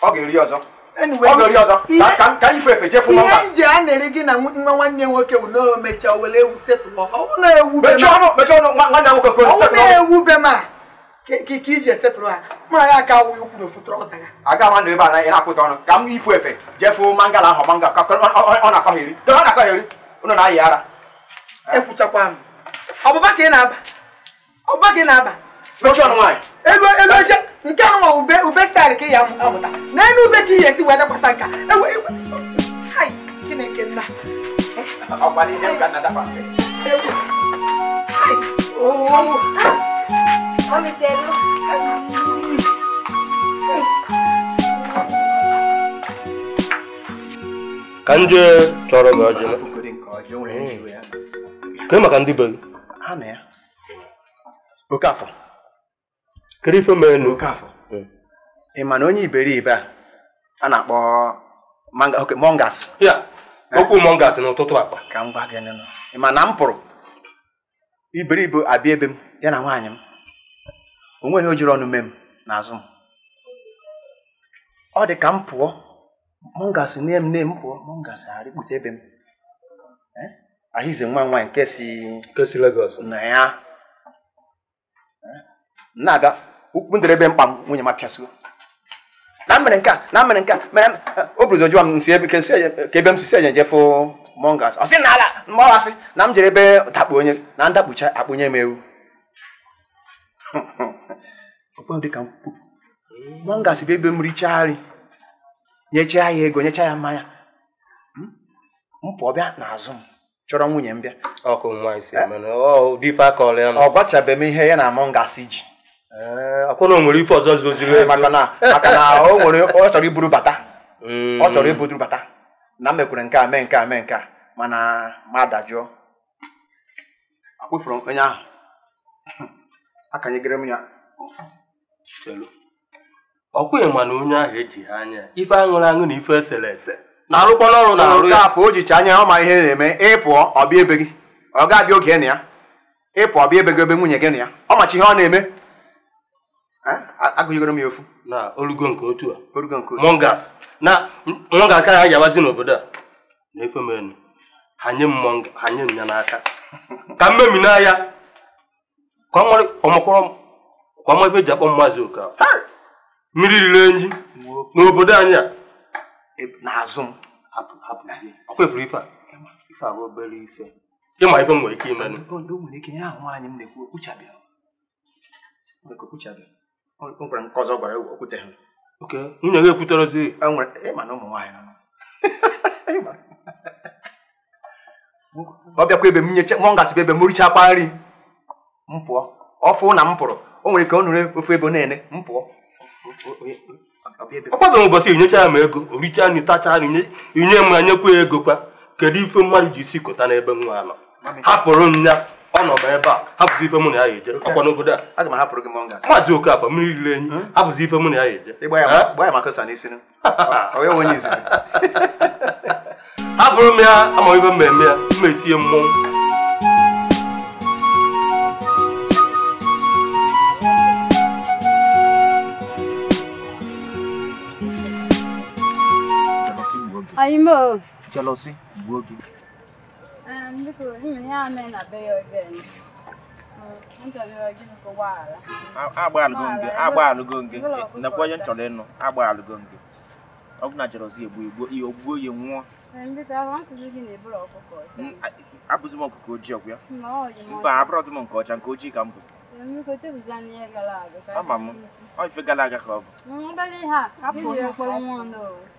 Ọ ga-eri ọzọ. Ọ ga-eri ọzọ. Ka anyị fefe jefu mọnga. Ihe nji a na-eri gị na nwa nwanne nwoke bụ na o mechaa were ewu setụrụ ọgụ. Ọ bụ na ewu be ma. Mechie ọnụ nwanne nwoke nke ọ bụ na ewu be ma. Ka iji esetụrụ ha mụ na ya aka awụ ukwu n'ofu trọza ya. Aga m anọ ebe a na ị na-akwụta ọnụ ka m ifu efe jefu mangala ahụ manga ka ọ na-akọghịrị. Ọ na-akọghịrị ụnụ na-ayị ara. Ekwuchakwa m. Ọbụba ka ị na-aba. Ọbụba ka ị na-aba. Mechie ọnụ nwaanyị. Ego ego eje nke ahụ nwa ube ube staịlụ ka ị ya amụta. N'elu ube ka ị ga-esi wee dakwasa nka. Ewe ewe. Hai Chineke nna. Ọkwa n'ihe m ka na-adakwasị. Ewe. Hai. Oo. Mami chelu. Ka nje chọrọ gị ọjị. Kedu maka ndị be gị? Ha na ya. Okafọ. Kedu ife mere nu? Okafọ. Ị ma na onye iberibe a na-akpọ Mongas. Ya, okwu Mongas n'ụtụtụ akpa. Ka m gwa gị nụ. Ị ma na m pụrụ iberibe abịa ebe m ya na nwaanyị m. O nweghị o jiri ọnụ mee m n'azụ m. Ọ dị ka m pụọ Mongas nne m nne m pụọ Mongas arịkpute ebe m. Ahịze nwa nwaanyị nke si Lagos na ya na-aga ukwu ndere ebe mkpa m nwunye m apịasuo. Na mere nke a na mere nke a mere o buruzo jụọ m nsi ebe ka ebe m si si eje jefụ Mongas. Ọ sị na ala mgbawasị na m jere ebe dakpu onye na ndakpucha akpụnye m ewu. Okwu dị ka mkpu. Mongas bụ ebe m richaa nri nyechaa ya ego nyechaa ya mmanya m pụọ bịa n'azụ m chọrọ nwunye m bịa. Ọkụ nwaanyị si eme na ọ dị ife akọrọ ya. Ọ gwachabeghị m ihe ya na Mongas ji. Akwụ na o nwere ife ọzọ zoziri ezo. Maka na o nwere ọ chọrọ iburu bata. Ọ chọrọ iburu bata. Na m mekwere nke a mee nke a mee nke a mana ma dajụọ. Akwụfụrụ onye ahụ. Akanyegere m ya. Ọkwa ma na onye ahụ eji ha anya ife aṅụrụ aṅụ na ife esere ese na-arụkwa n'ọrụ na-arụ ya. Afọ o jicha anya ọ ma ihe na-eme ịpụọ ọbịa ebe gị ọ ga-abịa oge na ya ịpụọ ọbịa ebe gị ebe nwunye gị na ya ọ machi ihe ọ na-eme. Agụnyegoro m ya ofu. Na olugo nke otu a. Olugo nke otu. Mongas. Na mongas ka ha ga-abazi n'obodo a. Na ife mere ha nye m monga, ha nye m ya n'aka. Ka mmemi n'ahịa. Ka ọmọkwọrọ ka ọmọ ife ji akpọ Maazị Okafor. Mmiri riri enyi n'obodo anyị a. N'azụ m. Hapụ hapụ. Ọ kwefuru ife a. Ife a bụ obere ife. Ịma ife m nwere ike ime. O nwere ike ya ahụ nwaanyị m na-ekwu okwuchabeghị. Okwuchabeghị. O nwere nke ọzọ gwara okwuteghị. Okay, nwunye gị ekwuterozi. E nwere ịma na ụmụ nwaanyị nọ. Ọ bịakwa ebe m nyeche mongas bụ ebe m richakwa nri. M pụọ. Ọ fụ na m pụrụ. O nwere ike ọ nụrụ ofu ebe na-ene m pụọ. Ọ kwabeghị ụbọchị inyecha ya ma ego, o richaa nri tachaa nri inye m ya nyekwa ya ego kwa. Kedu ife mmadụ ji isi kọta n'ebe nwa nọ? Hapụrụ m ya, ọ nọ m ebe a, hapụzi ife mụ na ya eje. Ọkwa n'obodo a. Aga m ahapụrụ gị mongas. Maazị Okafor mmiri riri enyi, hapụzi ife mụ na ya eje. Ịgba ya maka n'isi nụ. Ọ ya onye izizi. Hapụrụ m ya, ama ife m eme ya, m etinye mmọnwụ. Ayimo. Jealousy gbuo gị. Biko, ime ya mee na be ya obere. Agba alụgo nge nakwa onye m chọrọ ịnụ agba alụgo nge. Ọ bụ na jealousy egbu egbu ihe ogbuo ya nwụọ. Abụzi m ọkụkọ ojii ọgwụ ya. Mba, abụrọzi m nke ọcha, nke ojii ka m bụzi. Ama m ọ ife gara aga ka ọ bụ.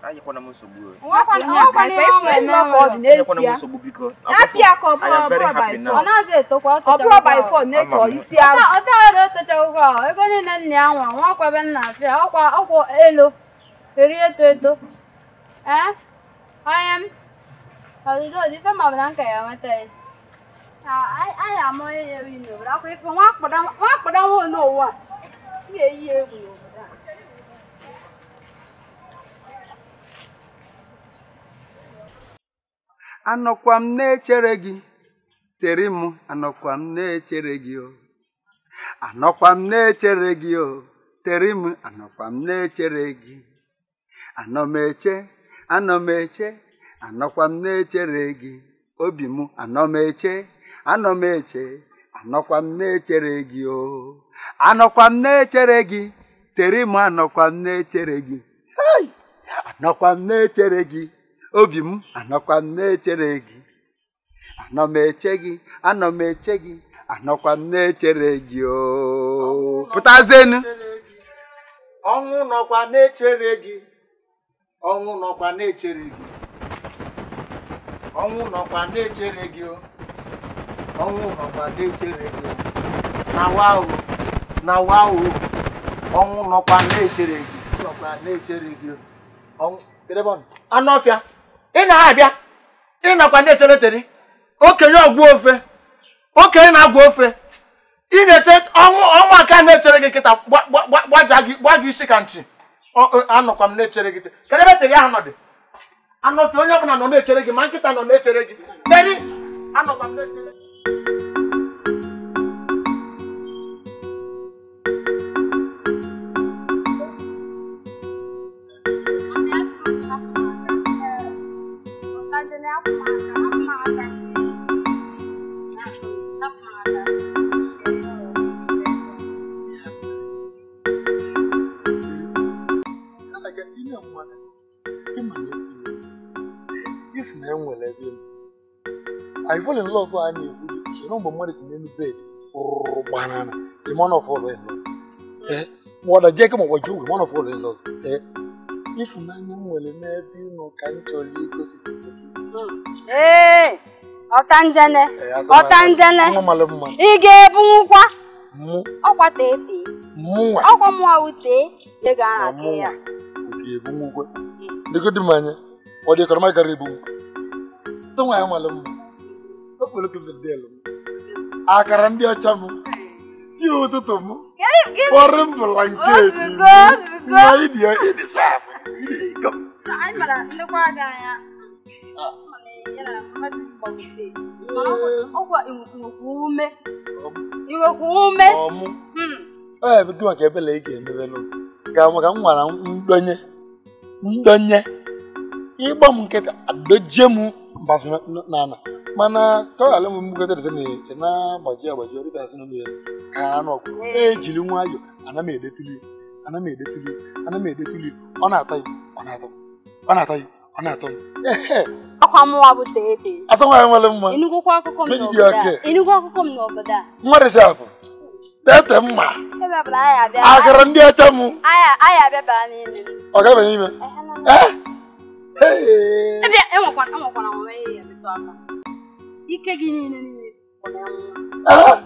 Anyekwana m nsogbu. Anyekwana m nsogbu biko. I am very happy now. Ọ na-azị etokwa ọ bụrụ by phone na-eche isi ahụ. Ọ taghị etochagwụkwọ ego niile nna ya nwa nwa ọkwa ebe nna afịa ọkwa ọkwụ elu eri eto eto. Ee, onye m ọdịdị ọdị ife ma ọ bụ na nka ya nweta ya. Anyị ama onye na-ewi n'obodo akwa ife nwa akpọda nwa n'ụwa m ga-eyi egwu n'obodo a. Anọkwa m na-echere gị tere m, anọkwa m na-echere gị o, anọkwa m na-echere gị o, tere m, anọkwa m na-echere gị, anọ m eche, anọ m eche, anọkwa m na-echere gị, obi m, anọ m eche, anọ m eche, anọkwa m na-echere gị o, anọkwa m na-echere gị, tere m, anọkwa m na-echere gị, hey! Anọkwa m na-echere gị, obi m, anọkwa m na-echere gị, anọ m eche gị, anọ m eche gị, anọkwa m na-echere gị o. Pụtazenu. Ọnwụ nọkwa na-echere gị, ọnwụ nọkwa na-echere gị, ọnwụ nọkwa na-echere gị o, ọnwụ nọkwa na-echere gị o, na wa o, na wa o, ọnwụ nọkwa na-echere gị, nọkwa na-echere gị o, ọnwụ. Anụ ọfịa, ị na-abịa, ị nọkwa na-echere tere, okenye ọgwụ ofe, okenye na-agwụ ofe, ị na-eche ọnwụ, ọnwụ aka na-echere gị kịta gba gị isi ka nchi. Anọkwa m na-echere gị. Kedụ ebe tere ahụ nọ dị? Anụ ọfịa, onye ọbụla nọ na-echere gị, ma nkịta nọ na-echere gị. Teri, anọkwa m na-echere gị. If na enwere ebe ị nọ, I fall in love a na-ekwu gị mgbe mmadụ si n'elu bed gbanana, the man of fall in love. Eh, ma ọ dajie kama ọgbaji ogwe, man of fall in love. Eh, ịfụnanya m nwere n'ebe ị nọ ka m chọrọ igosipụta gị. Ee, ọtanjene, ọtanjene, nwa mara mma. Ị ga-ebunwukwa? Mụ. Ọkwa tee. Mụnwa. Ọkwa mụnwa wụ tee. Ị ga-ana ya. Ọ ga-ebunwukwa. Ndegodi m anya, ọ dị ka ọ gara ebunwu. Sị nwa ya mara mma. Okpoloko m ndị elu m. Akara ndị ọcha m. Di ụtụtụ m. Kpọrọ m blanket. Ozugbo, ozugbo. Na ịdị ịdị sharp. Ịdị ego. Anyị mara ndekwa gị anya. Ya na mmadụ gbagote. Ọkwa inwekwa ume. Inwekwa ume. Ọmụ. Ọ ya gị maka ebele ị ga-emebelụ ka maka m nwara ndonye ịgba m nkịta adojie m mbazụ n'ala mana ka ọ ghara m mgbukọta dị na na-agbaji agbaji ọ dịka asị n'ụlọ ya ka ha anụ ọkụ ejiri nwayọọ ana m edetuli ana m edetuli ana m edetuli ọ na-ata ya ọ na-atọ m ọ na-ata ya ọ na-atọ m Akwa mụwa bụ tete. Asa nwaanyị nwere mma. Ịnụgokwa akụkọ m n'obodo a. Ịnụgo akụkọ m n'obodo a. Nwa rịchapụ. Tete mma. Ebe ọbụla anyị abịa. Akara ndị ọcha m. Anyị abịa baa n'ime. Ọ ga-aba n'ime? Ee. Ebe enwekwana nwa ihe ya metụ aka. Ike gị niile niile bụ na nwa.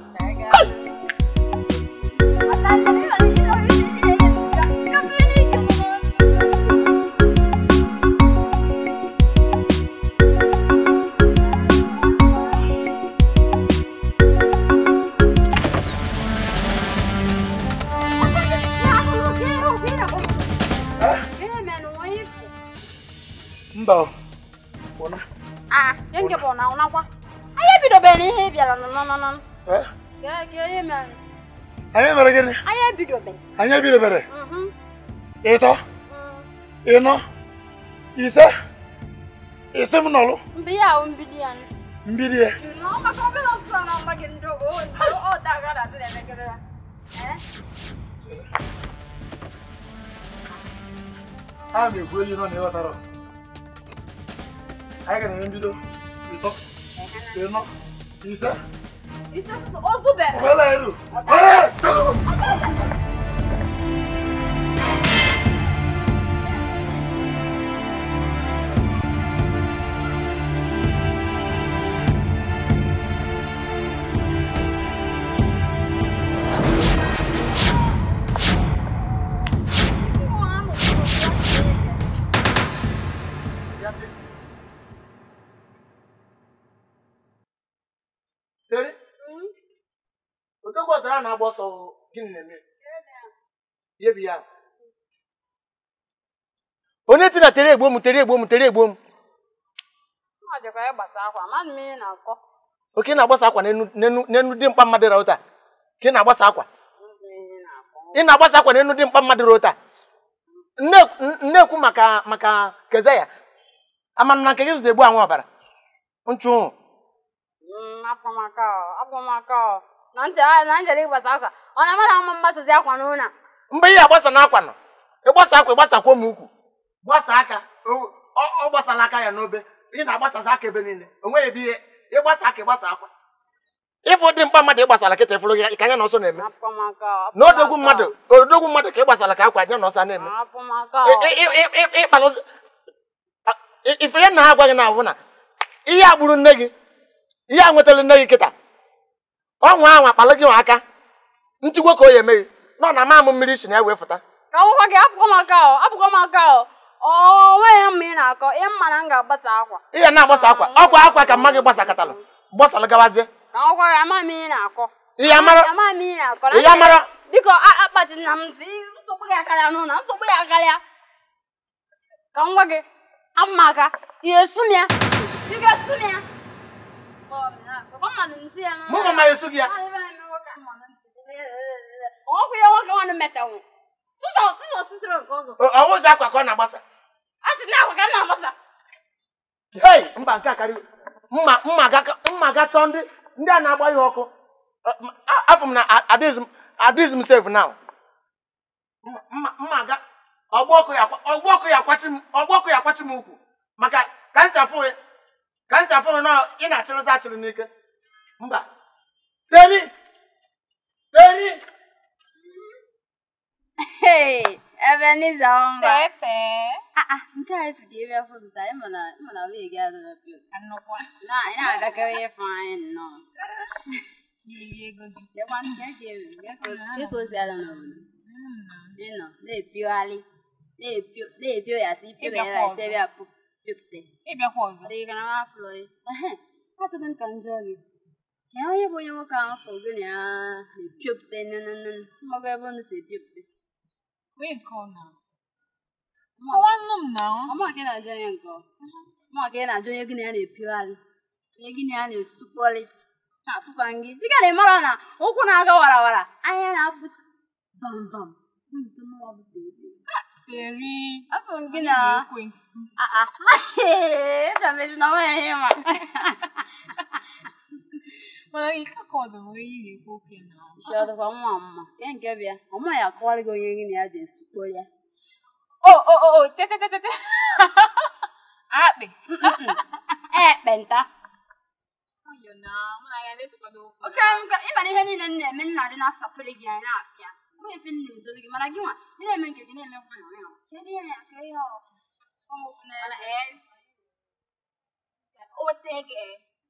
Mba. Bona. Ah, nke bụ na ụnakwa. Anyị ebidobere ihe bịara nọ nọ nọ. Eh? Ke ihe mere. Anyị mere gịnị? Anyị ebidobere. Anyị ebidobere? Mhm. Ịtọ. Ịnọ. Ise. Ise m nọlụ. Mbi ya o mbidi ya. Mbidi ya. No, maka obere ọsọ na mgba gị ndụ o dagara dị na-emegere ya. Eh? A na-ekwu enyi nọ na ịghọtara. Anyị ga na-enye mbido ịtọ ịnọ ise ise ozube ụgbọala elu. Na-agba ọsọ gịnị na-eme? Ihe bụ ya. Onye ti na tere egbo m tere egbo m tere egbo m. Oke na-agbasa akwa n'enu dị mkpa mmadụ ra ụta. Ka ị na-agbasa akwa. Ị na-agbasa akwa n'enu dị mkpa mmadụ ra ụta. Nne-ekwu maka Kezaya. Ama na nke gị ụzọ egbu anwụ ọbara. Nchụ. Akpọmaka. Na njere ịgbasa akwa. Ọ na mmadụ ama mgbasazi akwa n'ụlọ. Mgbe ihe agbasa n'akwa nọ. Ịgbasa akwa ịgbasakwa m ukwu. Gbasa aka. Ọ gbasala aka ya n'obe. Ị na-agbasasa aka ebe niile. O nweghị ebe ihe. Ịgbasa aka ịgbasa akwa. Ịfụ dị mkpa mmadụ ịgbasala kịta ịfụrụ gị ka anya na ọsọ na-eme. Na odogwu mmadụ ka ịgbasala ka akwa anya na ọsọ na-eme. Ịkpala ụzọ. Ifere nna ha agwaghị na ahụ na ihe a gburu nne gị. Ihe a nwetara nne gị kịta. Ọnwa ahụ akpalụ gị aka ntigwo ka o ya emeghị nọ na mamụ mmiri si na ya wee fụta ka akwụkwọ gị apụkọ m aka ọ onweghị mma ị na-akọ ihe mma na m ga-agbasa akwa ihe na-agbasa akwa ọkwa akwa ka mma gị gbasakatalụ gbasara gawazie ka akwụkwọ gị ama m ihe na-akọ ihe amara ama m ihe na-akọ ihe amara biko akpachina m ntị nsogbu gị akarịa n'ụlọ nsogbu ya akarịa ka m gwa gị ama aka ị ga-esu m ya ị ga-esu m ya. Mụ mama esu gị ya. Ọgwụ ya nwoke nwanne metanwu. Tụsọ sisiri nke ọgụ. Ọwụzọ akwa ka ọ na-agbasa. A sị na akwa ka m na-agbasa. Hei, mba nke a karịrị. Mma ga chọọ ndị a na-agba ihe ọkụ. Afọ m na adịghịzị m safe now. Mma ga ọgbọ ọkụ ya akwachi m ukwu maka kansa afọ ya. Ka nsi afọ na ị na-achịrịsị achịrị n'ike. Mba. Teri! Teri! Hey, Ebenezer mba. Tete. Ah, nke a esi ka ị bịa fụpụta, ịma na wig gị adịrọ pịọ. Nnukwu. Na ị na-abịakarị ịfụ anyị nnọọ. Ego gị. Lekwa nke ka o si ada n'obodo. Ị nọ na-epiogharị, na-epio ya sị ipio ya esi ebe a pịpụta. Ịbịakwa ọzọ. Ọ dịghị ka na m afụrụ gị. Asịdị m ka m jụọ gị. Ka onye bụ onye nwoke ahụ fụrụ gị na ya na-epiopụta nnnnn mmago ebe unu si epiopụta. Onye nke ọ na? Kọwaa nnu m na. Ọmụ ka ị na-ajụ onye nke ọ. Mụ ka ị na-ajụ onye gị na ya na-epiogharị. Onye gị na ya na-esukpọrị. Afụkwa gị. Dịka na ị mara na ụkwụ na-aga warawara, anya na-afụ Bam bam. Nke mụnwa bụ tete. Teri. Afọ m gị na. Ekwensu. Ah ah. Ee, mezi na nwunye ihe ma. Mana ike ka ọ bụ onye ị na-ekwu okwu ya na. Isi ọ dịkwa nwa mma. Ke nke bịa, ọ ma ya akọwarị gị onye gị na ya ji esukpo ya. Oh, che che che che. Akpị. Ekpenta. Oyo na, mụ na ya na-esokwazi okwu. Oke nka, ị mara ihe niile m na-eme nna dị na-asapụrụ gị anya na-apịa. Onye efe nna ezolu gị, mana gị nwa, ị na-eme nke gị na-eme nwa ya. Kedu ihe na ka ihe ọ? Mana o weta gị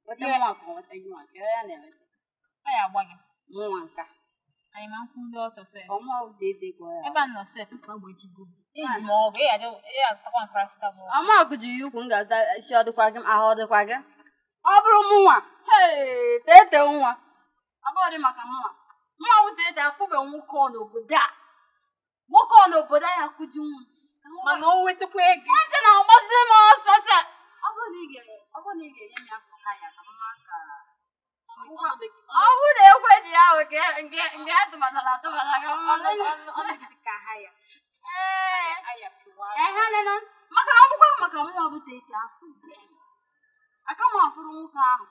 Weta nwa ka ọ weta gị nwa, ka ya na-eweta. Ọ ya agba gị. Mụnwa nka. Anyị ma nkwụ ndị ọtọ sef. Ọmụ dede ka ọ ya. Ebe a nọ sef ka agbajugo. Eji m ọgụ, ị ga-azụtakwa paracetamol. Ọmụ akụji ya ukwu m ga-azụta isi ọ dịkwa gị, ahụ ọ dịkwa gị. Ọ bụrụ mụnwa, hee, tete nwa. Ọ bụrụ maka mụnwa. Mụnwa bụ tete afụbe nwoke ọ n'obodo a. Nwoke ọ n'obodo a ya akụji nwa. Mana o wetakwa ego. Nje na-agbaziri m ọsọ sị. Ọ bụrụ na ị ga-enye m ya afọ ha ya ka mma ka. Ọ bụrụ na ekwe ji ya ahụ nke atụmatara atụmatara ka mma. Ọ nọgide ka ha ya. Ee. Ehe nene. Maka na ọ bụkwa maka mụnwa bụ tete afọ. Aka m afụrụ nwoke ahụ.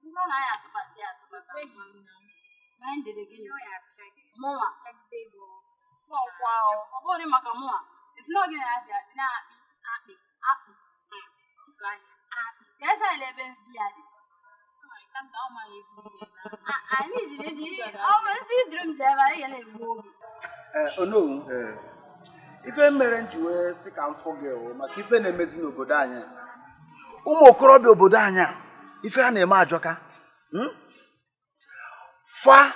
Bụrụ na ya atụbata ya atụbata. Ma ndede gịnị? Mụnwa. Ọ bụrụ maka mụnwa. Esi na oge na-abịa na-akpị akpị akpị. Akpị. Ka esa ebe biya dị. Anyị jiri eji ọ bụ nsị duru m ji ebe anyị ga na-egbu oge. Onowu, ife mere m ji wee sị ka m fụ gị wụ maka ife na-emezi n'obodo anyị. Ụmụ okorobịa obodo anyị a, ife ha na-eme ajọka. Fa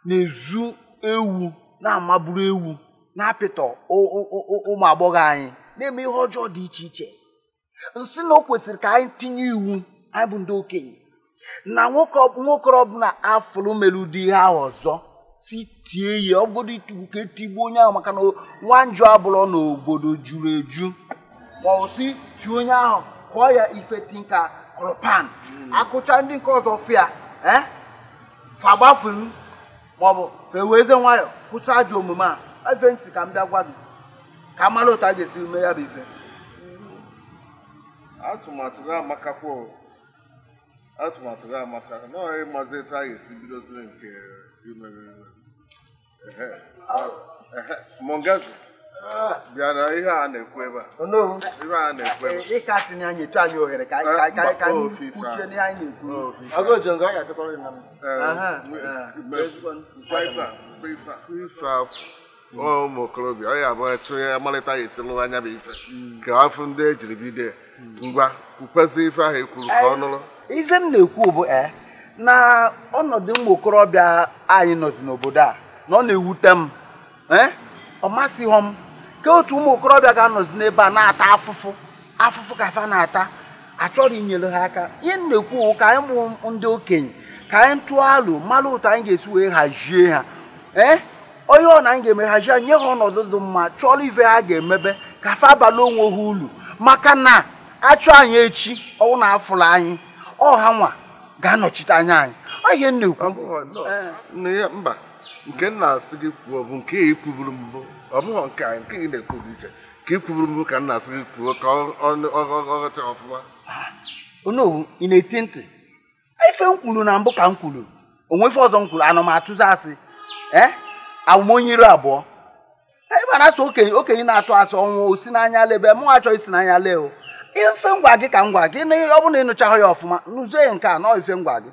na-ezu ewu, na-amaburu ewu, na-apịtọ ụmụ agbọghọ anyị, na-eme ihe ọjọọ dị iche iche. Nsị na o kwesịrị ka anyị tinye iwu, anyị bụ ndị okenye, na nwoke ọbụla afụrụ mere ụdị ihe ahụ ọzọ si tie ya ọgọdọ itigbu ka etigbuo onye ahụ maka na nwa njọ abụrụ n'obodo juru eju, ma ọ si tie onye ahụ kụọ ya ife tinka kọrọpan akụcha ndị nke ọzọ fịa fagbafuru maọbụ feweze nwayọ kwụsị ajọ omume a. Efe ntị ka m bịa gwa gị ka mara otu a ga-esi mee ya bụ ife. Atụmatụ gị amakakwa. Atụmatụ gị amaka nọọ ịmazi etu a ga-esi bidoziri nke imere ime. Mongazi bịa na ihe a na-ekwu ebe a. Ihe a na-ekwu ebe a. Ịkasị na anyị etu anyị ohere ka anyị kwuchie n'ihe anyị na-ekwu. Ụmụ okorobịa ọ ya abụọ chụ ya malite ya esi lụrụ anya bụ ife ka afọ ndị ejiri bido ngwa kwukwezi ife ahụ ekwuru ka ọ nụrụ. Ife m na-ekwu bụ na ọnọdụ ụmụ okorobịa anyị nọzi n'obodo a na ọ na-ewute m, ọ masịghọ m ka otu ụmụ okorobịa ga-anọzi n'ebe a na-ata afụfụ afụfụ ka fa na-ata, achọrọ inyere ha aka. Ihe m na-ekwu bụ ka anyị bụ ndị okenye ka anyị tụọ alo mara otu anyị ga-esi wee hazie ha. Onye ọ na anyị ga-eme hazie nye ha ọnọdụ dị mma, chọrọ ife ha ga-emebe ka fa abalị onwe ha ulu, maka na achọ anyị echi ọnwụ na afụrụ anyị ọha nwa ga-anọchite anya anyị. Ọ ihe m na-ekwu. Mba, nke m na-asị gị kwuo bụ nke ị kwuburu mbụ, ọ bụghị nke a nke ị na-ekwu dị iche. Ka ị kwuburu mbụ ka m na-asị gị kwuo ka ọ ghọta ọfụma. Onowu, ị na-eti ntị? Ife m kwuru na mbụ ka m kwuru, onwe ife ọzọ m kwuru, ana m atụzi asị. Awụ m onye iru abụọ. Ebe na-asụ okenye okenye na-atụ asị ọnwụ osi n'anya lebe mụ achọghị isi n'anya lee o. Ife ngwa gị ka m gwa gị, ọ bụrụ na ị nụchaghị ya ọfụma, nụzie ya nke a nọọ ife ngwa gị.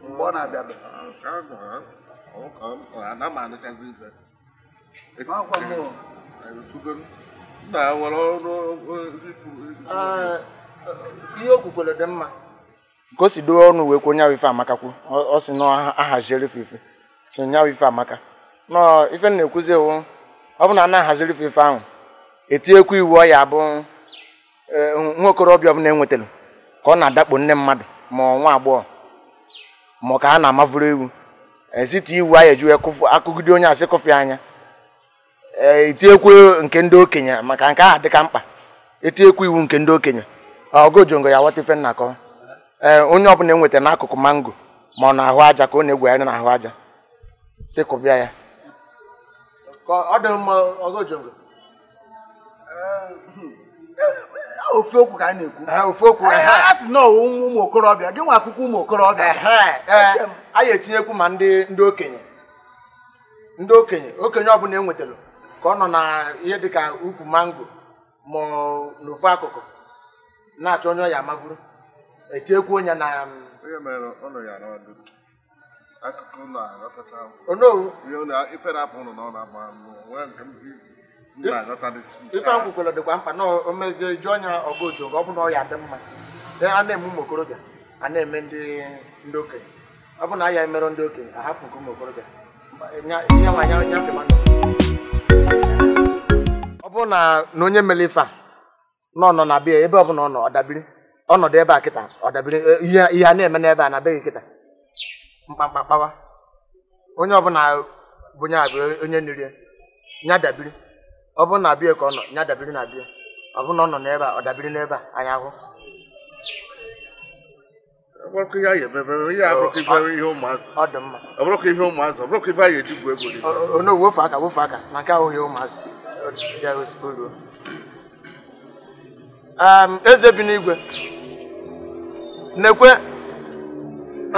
Mgbe ọ na-abịa ihe o kwukwere dị mma ka o si doo ọnụ wee kwuo nyawa ife amaka kwu. Ọ sị na ahaziere ife so nyawa ife amaka nọọ ife na-ekwuzi ewu ọ bụ na a na-ahaziri ife ahụ etinyekwa iwu ọ ya bụ nwa okorobịa ọbụla enwetara ka ọ na-adakpo nne mmadụ ma nwa agbọghọ ma ka ha na-amavuru ewu esite iwu anyị eju akụgide onye asị kọfị anya etinyekwa nke ndị okenye maka nke ahụ dịka mkpa etinyekwa iwu nke ndị okenye ọgụjongo ya ghọta ife nnakọ onye ọbụla enwetara n'akụkụ mango ma ọ na-ahụ aja ka ọ na-egwegharị n'ahụ aja Si kụbịa ya. Ka ọ dị mma ọgọjongo. Ofe okwu ka anyị na-ekwu. Ofe okwu. A sị na ụmụ okorobịa, gị nwa akwụkwọ ụmụ okorobịa. Anyị etinyekwu ma ndị okenye. Ndị okenye, okenye ọbụla enwetara ka ọ nọ na ihe dịka ukwu mango ma n'ofu akụkụ na-achọ onye ọya maburu etinyekwu onye na onye mere ọnụ ya n'ọdụ akụkụ ụlọ aghọtacha onowu ife na-apụ ụlọ n'ọnụ agba nwee nke m ife nkwukwere dịkwa mkpa na o mezie ju ọnya ọgụ ojo ọ bụ na ọ ya dị mma a na-eme ụmụ okorobịa a na-eme ndị okenye ọ bụ na ya emerụ ndị okenye ahapụ nke ụmụ okorobịa ihe nwa nyafe mmadụ ọ bụrụ na onye mere ife a nọ na bịa ebe ọbụla ọ nọ ọ dabiri ọnọdụ ebe a kịta ọ dabiri ihe a na-eme n'ebe a na beghị kịta mkpamkpa kpawa onye ọbụla bụ onye abụ onye nri nya dabiri ọ bụrụ na bịa ka ọ nọ nya dabiri na bịa ọ bụrụ na ọ nọ n'ebe a ọ dabiri n'ebe a anyị ahụ ọ dị mma onowu wofe aka na nke ahụghị ụmụazị ya oluo. Eze bi n'igwe na-ekwe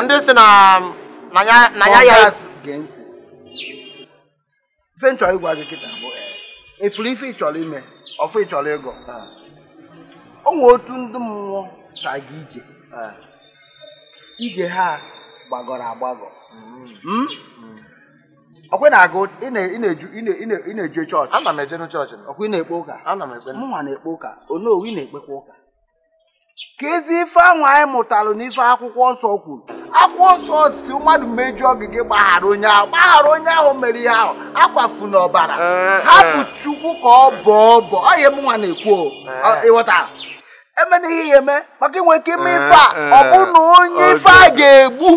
ndị si na ya ife nchọrọ ịgwa gị kịta bụ efuru ife ị chọrọ ime ọfụ ị chọrọ ịgọ o nwee otu ndị mmụọ sa gị ije ije ha gbagọrọ agbagọ. Ọkwa na-agụ ị na-eje chọọchị. Ana m eje chọọchị. Ọkwa ị na-ekpe ụka. Ana m ekpe. Mụnwa na-ekpe ụka. Onowu ị na-ekpekwa ụka. Ka ezi ife ahụ anyị mụtalụ n'ife akwụkwọ nsọ kwuru. Akwụkwọ nsọ si mmadụ mejọọ gị gị gbaghara onye ahụ. Gbaghara onye ahụ mere ihe ahụ. Akwafu n'ọbara. Hapụ Chukwu ka ọ bọọ ọbọ. Ọ ihe mụnwa na-ekwu o. Ịghọtara? Emena ihe ya eme maka inwe ike ime ife a ọ bụ na onye ife a ga-egbu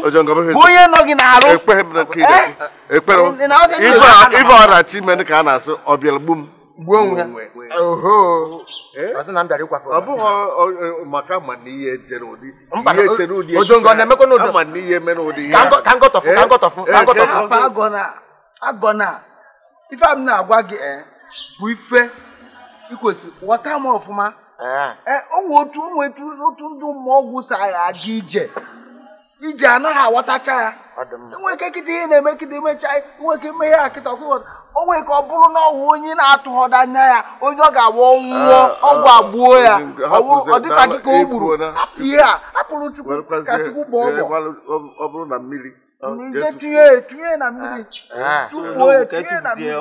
bụ onye nọ gị n'arụ. Ife ọ na-achọ ime ka a na-asụ ọ bịara gbu m gbuo onwe ọ bụghị maka ma na ihe chere ụdị ama na ihe mere ụdị ihe ka ngọtọfụ agọna ife a m na-agwa gị bụ ife ikwesị ghọta m ọfụma. O nwee otu ndị mmụọ ọgwụ si aga ije ije anaghị aghọtacha ya. Enwere ike kịta ihe na-eme kịta emecha nwere ike ime ihe a kịta ọkụ o nwere ka ọ bụrụ na ọwụ onye na-atụghọda anya ya onye ọ ga-agba nwụọ ọgwụ agbuo ya ọ dịka gị ka o gburu hapụ ihe a hapụrụ Chukwu ka Chukwu gbaa ọgwụ ọ bụrụ na mmiri ije tinye na mmiri tụfuo ya tinye na mmiri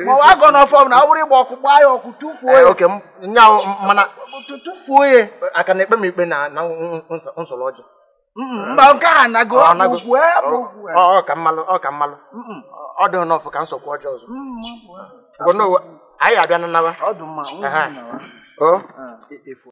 ma ọ agọ n'ọfọ na ọ bụrụ ịgba ọkụ gbaa ya ọkụ tụfuo ya tụfuo ya aka na-ekpe m ikpe na nsọrọ ọjị mba nke a nago okwu ọ ka mmalụ ọ dị n'ọfụ ka nsọkwu ọjọọ ọzọ anyị abịa na nawa ọ dị mma.